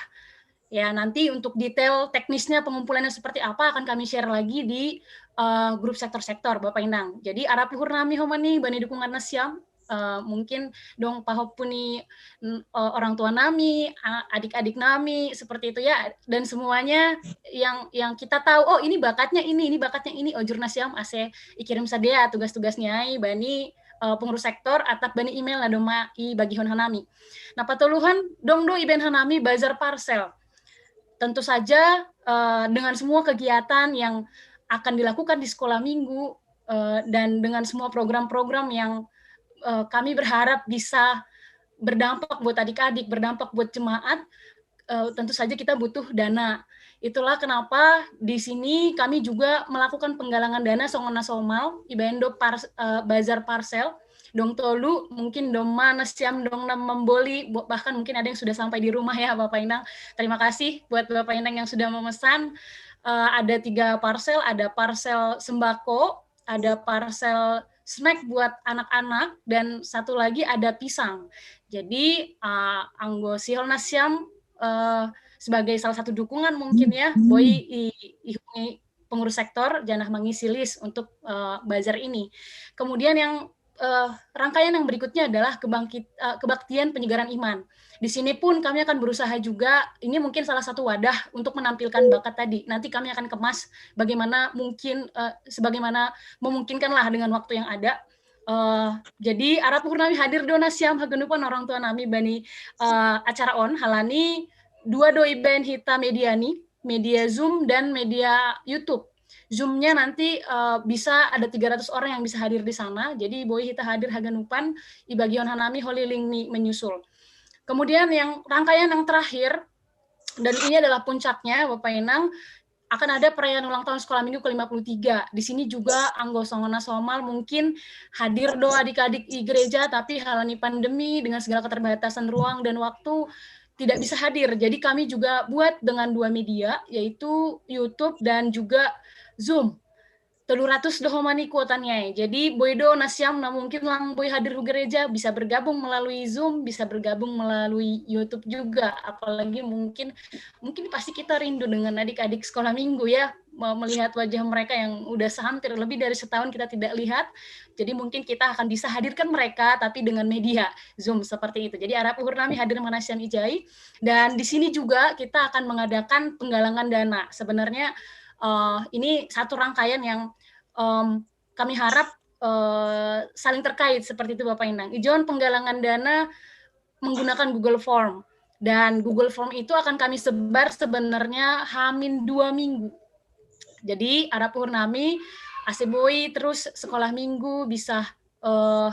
Ya, nanti untuk detail teknisnya pengumpulannya seperti apa akan kami share lagi di, eh, grup sektor-sektor, Bapak Inang. Jadi, arapuhur nami homani, bani dukungan na Siam, eh, mungkin dong pahopuni, n-, eh, orang tua nami, a-, adik-adik nami, seperti itu ya, dan semuanya yang, yang kita tahu, "Oh, ini bakatnya ini, ini bakatnya ini," ojur na Siam ase ikirim sadia tugas-tugasnya ai bani, eh, pengurus sektor, atap bani email na domma i bagihon hanami. Nah, patoluhan, dong do ibaen hanami bazar parsel. Tentu saja, eh, dengan semua kegiatan yang akan dilakukan di sekolah minggu, eh, dan dengan semua program-program yang, eh, kami berharap bisa berdampak buat adik-adik, berdampak buat jemaat, eh, tentu saja kita butuh dana. Itulah kenapa di sini kami juga melakukan penggalangan dana songon na somal, ibaen do pars-, eh, bazar parsel, dong tolu, mungkin domma na Siam dong na memboli, bo-, bahkan mungkin ada yang sudah sampai di rumah ya, Bapak Inang. Terima kasih buat Bapak Inang yang sudah memesan. Eh, ada tiga parsel, ada parsel sembako, ada parsel snack buat anak-anak, dan satu lagi ada pisang. Jadi, eh, anggo sihol na Siam, eh, sebagai salah satu dukungan mungkin ya, hmm, boi i-, ihungi pengurus sektor janah mangisi list untuk, eh, bazar ini. Kemudian yang, eh, rangkaian yang berikutnya adalah kebangkit-, eh, kebaktian penyegaran iman. Di sini pun kami akan berusaha juga, ini mungkin salah satu wadah untuk menampilkan bakat tadi. Nanti kami akan kemas bagaimana mungkin, eh, sebagaimana memungkinkan lah dengan waktu yang ada. Uh, jadi arap uhur nami hadir do na siam haganupan orang tua nami bani uh, acara on halani dua do iben hita media ni, media Zoom dan media YouTube. Zoom-nya nanti uh, bisa ada tiga ratus orang yang bisa hadir di sana. Jadi boi hita hadir haganupan, i bagian hanami holiling ni menyusul. Kemudian yang rangkaian yang terakhir, dan ini adalah puncaknya Bapak Inang, akan ada perayaan ulang tahun sekolah minggu ke lima puluh tiga. Di sini juga anggo songon na somal mungkin hadir do adik-adik di gereja, tapi halani pandemi dengan segala keterbatasan ruang dan waktu tidak bisa hadir. Jadi kami juga buat dengan dua media, yaitu YouTube dan juga Zoom. Tolu ratus do homa ni kuotanya. Jadi boi do na siam na mungkin lang boi hadir hu gereja bisa bergabung melalui Zoom, bisa bergabung melalui YouTube juga. Apalagi mungkin mungkin pasti kita rindu dengan adik-adik sekolah minggu ya, melihat wajah mereka yang udah sehampir lebih dari setahun kita tidak lihat. Jadi mungkin kita akan bisa hadirkan mereka tapi dengan media Zoom seperti itu. Jadi arap uhur nami hadir ma na siam ijai, dan di sini juga kita akan mengadakan penggalangan dana. Sebenarnya uh, ini satu rangkaian yang um, kami harap uh, saling terkait seperti itu Bapak Inang. Ijon penggalangan dana menggunakan Google Form. Dan Google Form itu akan kami sebar sebenarnya hamin dua minggu. Jadi arap uhur nami ase boi terus sekolah minggu bisa uh,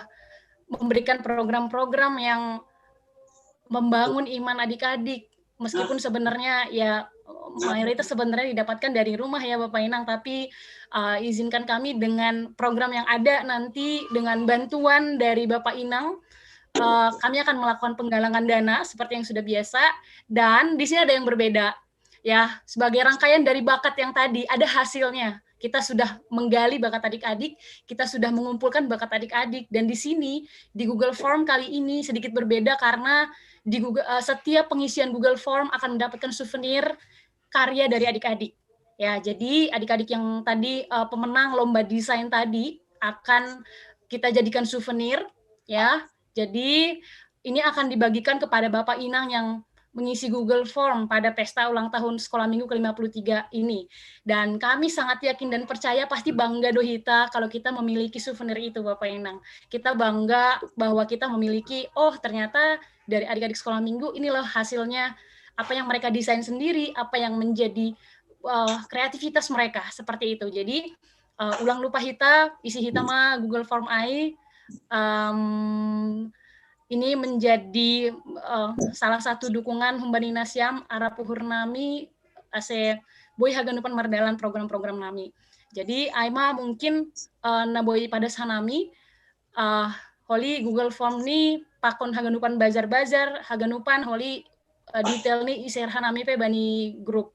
memberikan program-program yang membangun iman adik-adik. Meskipun sebenarnya ya mayoritas sebenarnya didapatkan dari rumah ya Bapak Inang, tapi uh, izinkan kami dengan program yang ada nanti dengan bantuan dari Bapak Inang, uh, kami akan melakukan penggalangan dana seperti yang sudah biasa, dan di sini ada yang berbeda. Ya, sebagai rangkaian dari bakat yang tadi, ada hasilnya. Kita sudah menggali bakat adik-adik, kita sudah mengumpulkan bakat adik-adik, dan di sini di Google Form kali ini sedikit berbeda karena di Google, uh, setiap pengisian Google Form akan mendapatkan souvenir karya dari adik-adik. Ya, jadi adik-adik yang tadi uh, pemenang lomba desain tadi akan kita jadikan souvenir, ya. Jadi ini akan dibagikan kepada Bapak Inang yang mengisi Google Form pada pesta ulang tahun Sekolah Minggu ke lima puluh tiga ini. Dan kami sangat yakin dan percaya pasti bangga do hita kalau kita memiliki souvenir itu, Bapak Inang. Kita bangga bahwa kita memiliki, oh ternyata dari adik-adik Sekolah Minggu inilah hasilnya, apa yang mereka desain sendiri, apa yang menjadi uh, kreativitas mereka seperti itu. Jadi uh, ulang lupa hita, isi hita ma Google Form ai, um, ini menjadi uh, salah satu dukungan humbani na siam arap uhur nami ase boi haganupan mardalan program-program nami. Jadi ai ma mungkin uh, na boi padas hanami uh, holi Google Form ni pakon haganupan bazar-bazar, haganupan holi uh, detail ni i-share hanami pe bani grup.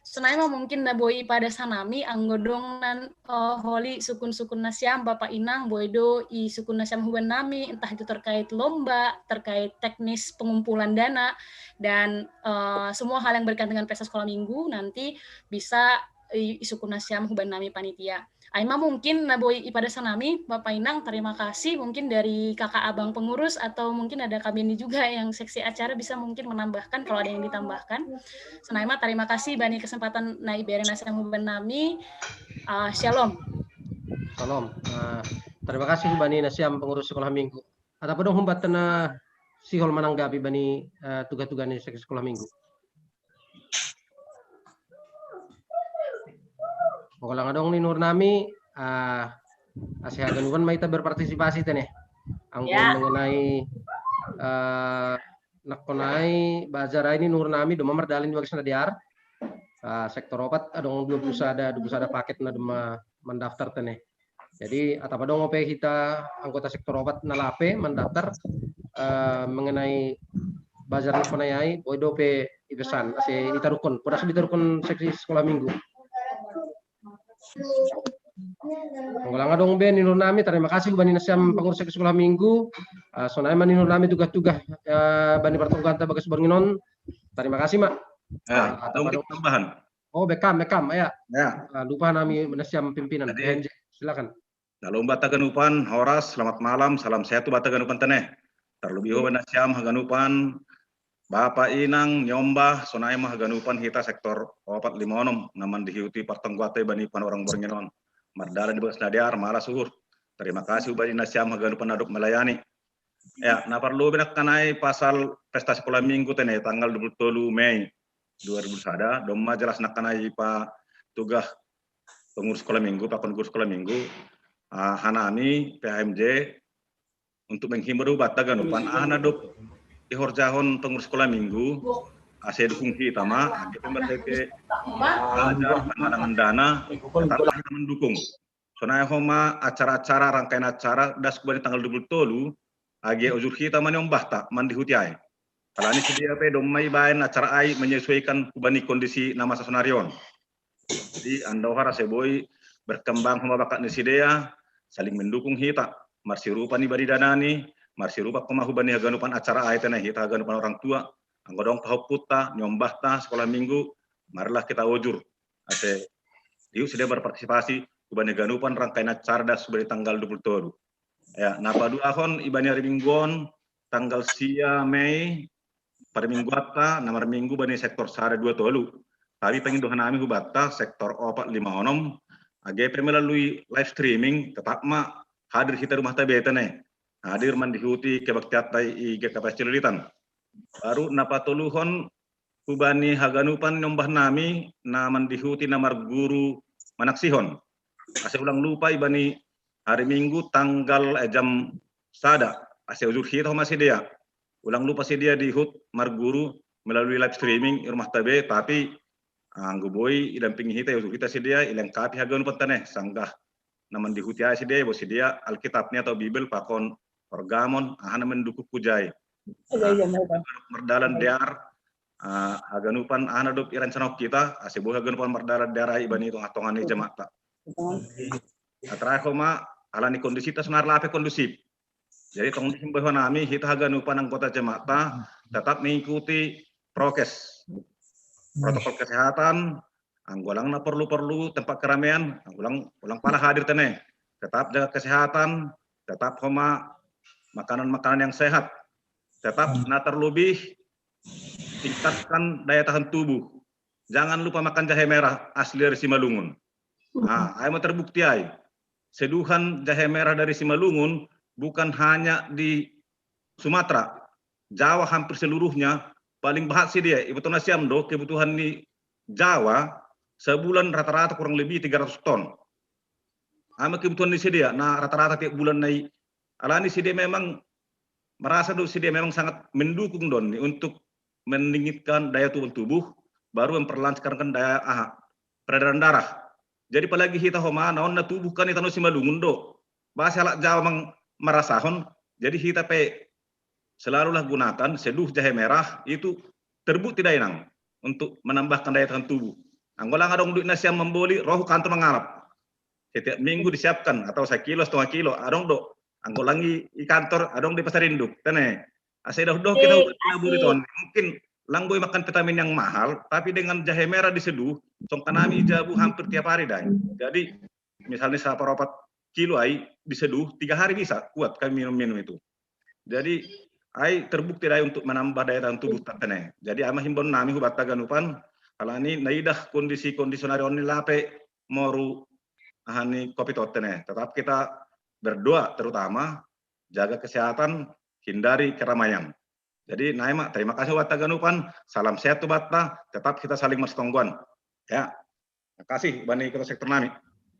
Sonai ma mungkin na boi padas hanami anggo dong nan uh, holi sukun-sukun na siam Bapak Inang, boi do i sukun na siam huban nami, entah itu terkait lomba, terkait teknis pengumpulan dana, dan uh, semua hal yang berkaitan dengan pesta sekolah minggu nanti bisa i sukun na siam huban nami panitia. Ai ma mungkin na boi ipadas hanami, Bapak Inang, terima kasih. Mungkin dari kakak abang pengurus atau mungkin ada Kak Beni juga yang seksi acara bisa mungkin menambahkan kalau ada yang ditambahkan. Sonai ma terima kasih bani kesempatan na ibere na siam huban nami. Uh, shalom. Shalom. Uh, terima kasih bani na siam pengurus sekolah minggu. Atap adong humbanta na sihol mananggapi bani uh, tuga-tuga ni seksi sekolah minggu. Anggo lang adong ni nuhur nami, uh, ase haganupan ma hita berpartisipasi te ne. Anggo ya. Mengenai uh, nangkon ai bazar ai ni nuhur nami doma mardalan di bagas na dear. Uh, sektor opat adong dua puluh sada, dua puluh sada paket na doma mandaftar te ne. Jadi atap adong pe hita anggota sektor opat na lape mandaftar uh, mengenai bazar na panayai, boi dope ipesan ase itarukon, podas itarukon seksi sekolah minggu. Anggo lang adong be ni nuhur nami, terima kasih bani na siam pengurus seksi sekolah minggu. Uh, sonai ma ni nuhur nami tuga-tuga uh, bani partonggoanta bagas borngin on. Terima kasih ma. Ya, uh, tambahan. Oh, bekam, bekam, ya. Ya. Uh, lupa nami na siam pimpinan. Jadi, silakan. Shalom bata haganupan, horas, selamat malam, salam sehat bata haganupan te ne. Terlebih ho bani na siam haganupan, Bapak Inang, Nyombah, sonai ma haganupan hita sektor opat lima onom na mandihuti partonggoanta bani panorang borngin on. Mardalan di bagas na dear, malas uhur. Terima kasih ubah dinas siam haganupan aduk melayani. Ya, na perlu binak kanai pasal pesta sekolah minggu tene tanggal dua puluh tolu Mei dua ribu sada, domma jelas nak kanai pa tugas pengurus sekolah minggu, pakon guru sekolah minggu, uh, hanami P H M J untuk menghimbau batta ganupan, ah, nadop ihorjahon pengurus sekolah minggu, ase dukung hita ma, age pembertete ada penggalangan dana, tetap kita mendukung. Sonai homa acara-acara, rangkaian acara das kubani tanggal dua puluh tolu, age ujur hita mani ombahta mandihuti ai. Alani sidia pe domma ibaen acara ai menyesuaikan kubani kondisi na masa sonarion. Jadi anda ohara seboi berkembang homa bakat ni sidea, saling mendukung hita. Marsirupa ni bari danani, marsirupa koma hubani haganupan acara ai tene hita haganupan orang tua, anggo dong pahomputta, nyombahta, sekolah minggu, marilah kita ujur. Ase diu sidea berpartisipasi hubani haganupan rangkaian acara das hubani tanggal dua puluh tolu. Ya, na paduahon ibani hari mingguon tanggal sia Mei, pada minggu atta, na marminggu bani sektor sada dua tolu. Tapi pengindohan nami hubatta sektor opat lima onom, age pe melalui live streaming, tetap ma hadir hita rumah tabeta ne. Hadir mandihuti kebaktiatta i G K P S Cililitan. Baru na patoluhon hubani haganupan nyombah nami na mandihuti na marguru manaksihon. Ase ulang lupa ibani hari minggu tanggal eh, jam sada. Ase ujur hita homa sidea. Ulang lupa sidea dihut marguru melalui live streaming i rumah tabe, tapi anggo boi idampingi hita, ujur hita sidea, ilengkapi haganupan tene, sanggah na mandihuti ai sidea, bo sidea Alkitab ni atau Bibel pakon pergamon, aha na mendukung kujai. Mardalan dear, uh, haganupan aha na dop irencanok kita, ase boi haganupan mardalan dear ai ibani tongah-tongah ni jamatta. Atrai homa alani kondisi ta sonar lape kondusif. Jadi tong dihimbau nami hita haganupan anggota jamatta tetap mengikuti prokes, protokol kesehatan, anggo lang na perlu-perlu tempat keramaian, ulang ulang pala hadir tene. Tetap jaga kesehatan, tetap homa makanan-makanan yang sehat. Tetap na terlebih tingkatkan daya tahan tubuh. Jangan lupa makan jahe merah asli dari Simalungun. Nah, ai mau terbukti ai. Seduhan jahe merah dari Simalungun bukan hanya di Sumatera, Jawa hampir seluruhnya paling bahat sidea. Ibu tona siam do kebutuhan ni Jawa sebulan rata-rata kurang lebih tiga ratus ton. Ama kebutuhan ni sidea, nah rata-rata tiap bulan nai. Alani sidea memang merasa do sidea memang sangat mendukung don ni untuk meningkatkan daya tubuh tubuh, baru memperlancarkan daya aha, peredaran darah. Jadi apalagi hita homa naon na tubuh kan itano Simalungun do. Bahasa halak Jawa mang marasahon. Jadi hita pe selalulah gunakan seduh jahe merah itu terbukti dainang untuk menambahkan daya tahan tubuh. Anggo lang adong duit nasiam memboli roh kantor mangalap. Setiap minggu disiapkan atau sekilo setengah kilo adong do. Anggo lang i kantor adong di pasar induk tene. Ase doh doh kita ubah buri ton. Mungkin lang boi makan vitamin yang mahal, tapi dengan jahe merah diseduh, songkanami jabu hampir tiap hari dai. Jadi misalnya saparopat kilo ai diseduh tiga hari bisa kuat kami minum-minum itu. Jadi ai terbukti dai untuk menambah daya tahan tubuh tatene. Jadi ama himbon nami hubatta ganupan alani naidah kondisi-kondisi narion ni lape moru ahani kopi totene. Tetap kita berdoa terutama jaga kesehatan, hindari keramaian. Jadi nae ma, terima kasih watta ganupan, salam sehat tu batta, tetap kita saling marsitonggoan. Ya. Terima kasih bani kota sektor nami.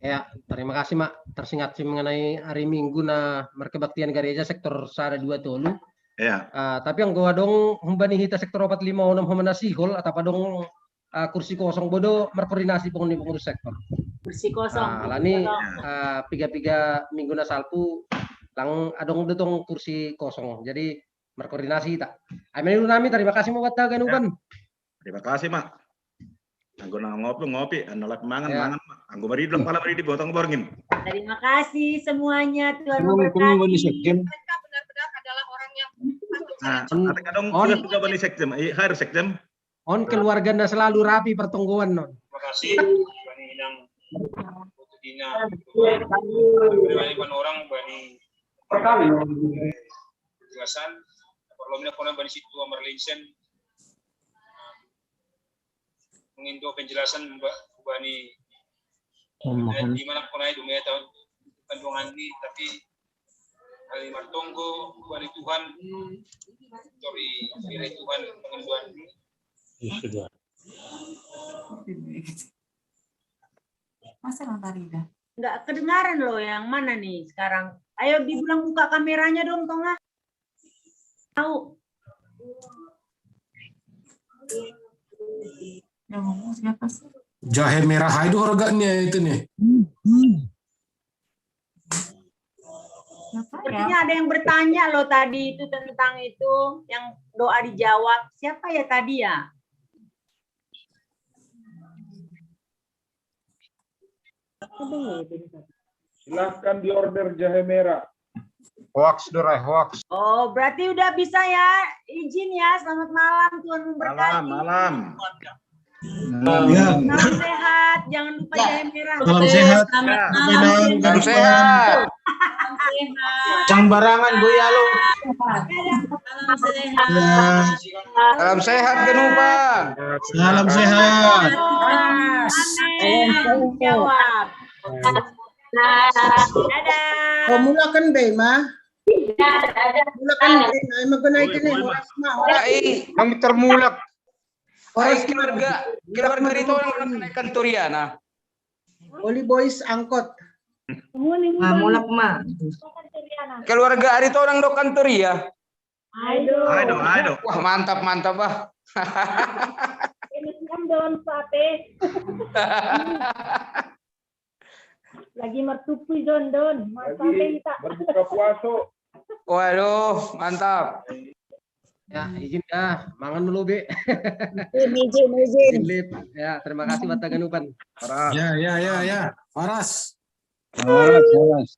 Ya, terima kasih Mak. Tersingat sih mengenai hari Minggu na merkebaktian gereja sektor sada dua tolu. Ya. Uh, tapi yang gua dong humbani hita sektor opat lima onom homana sihol atau padong uh, kursi kosong bodo merkoordinasi penghuni pengurus sektor. Kursi kosong. Uh, lani uh, piga-piga minggu na salpu lang adong detong kursi kosong. Jadi merkoordinasi ta. Amin nami terima kasih mau watta ganupan. Ya. Terima kasih Mak. Anggo nang ngopi ngopi, anu lak mangan ya. Mangan Mak. Anggo maridi pala maridi botong borngin. Terima kasih semuanya Tuhan memberkati. Mereka benar-benar adalah orang yang nah, on, juga bani sekjem, hadir sekjem. On keluargana selalu rapi pertonggoan non. Terima kasih. Bani Inang, Putu Dina, bani orang bani perkali. Penjelasan, perlu mina kona bani situ Amar Linsen. Menginto penjelasan bani di mana kona itu meta Tuhan ini, tapi kali martonggo, Tuhan Tuhan, sorry, kira Tuhan pengenduan ini. Ya sudah. Masa Bang Farida? Nggak kedengaran loh, yang mana nih sekarang? Ayo dibilang buka kameranya dong, Tonga. Tahu. Yang ngomong siapa sih? Jahe merah itu harganya itu nih. Siapa ya? Sepertinya ada yang bertanya loh tadi itu tentang itu, yang doa dijawab. Siapa ya tadi ya? Silahkan diorder jahe merah. Hoax, Dora, hoax. Oh, berarti udah bisa ya. Izin ya. Selamat malam, Tuhan memberkati. Malam, malam. Ya. Salam sehat, jangan lupa jahe merah. Salam sehat. Selamat Sampai malam. malam. Salam sehat. Salam sehat. Cang barangan boya lo. Salam sehat. Ya. Salam sehat, Genupan. Salam sehat. Amin. Jawab. Dadah. Oh, mulakan be, ma. Mulakan be, ma. Magunay ka na, horas ma, horas. Ay, ang termulak. Horas Ay, keluarga, keluarga rito ang nakanay kantoriana. Holy Boys angkot. Mamulak ma. Keluarga rito ang do kantoria. Aduh. Aduh, aduh. Wah, mantap, mantap, ah. Ini kan daun sate. Lagi martupi don don. Mas Lagi sate kita. Berbuka puasa. Waduh, mantap. Ya, izin dah, mangan dulu, Be. Izin, izin, izin. Izin, Lip. Ya, terima kasih buat Taganupan. Ya, ya, ya, ya. Horas. Horas, horas.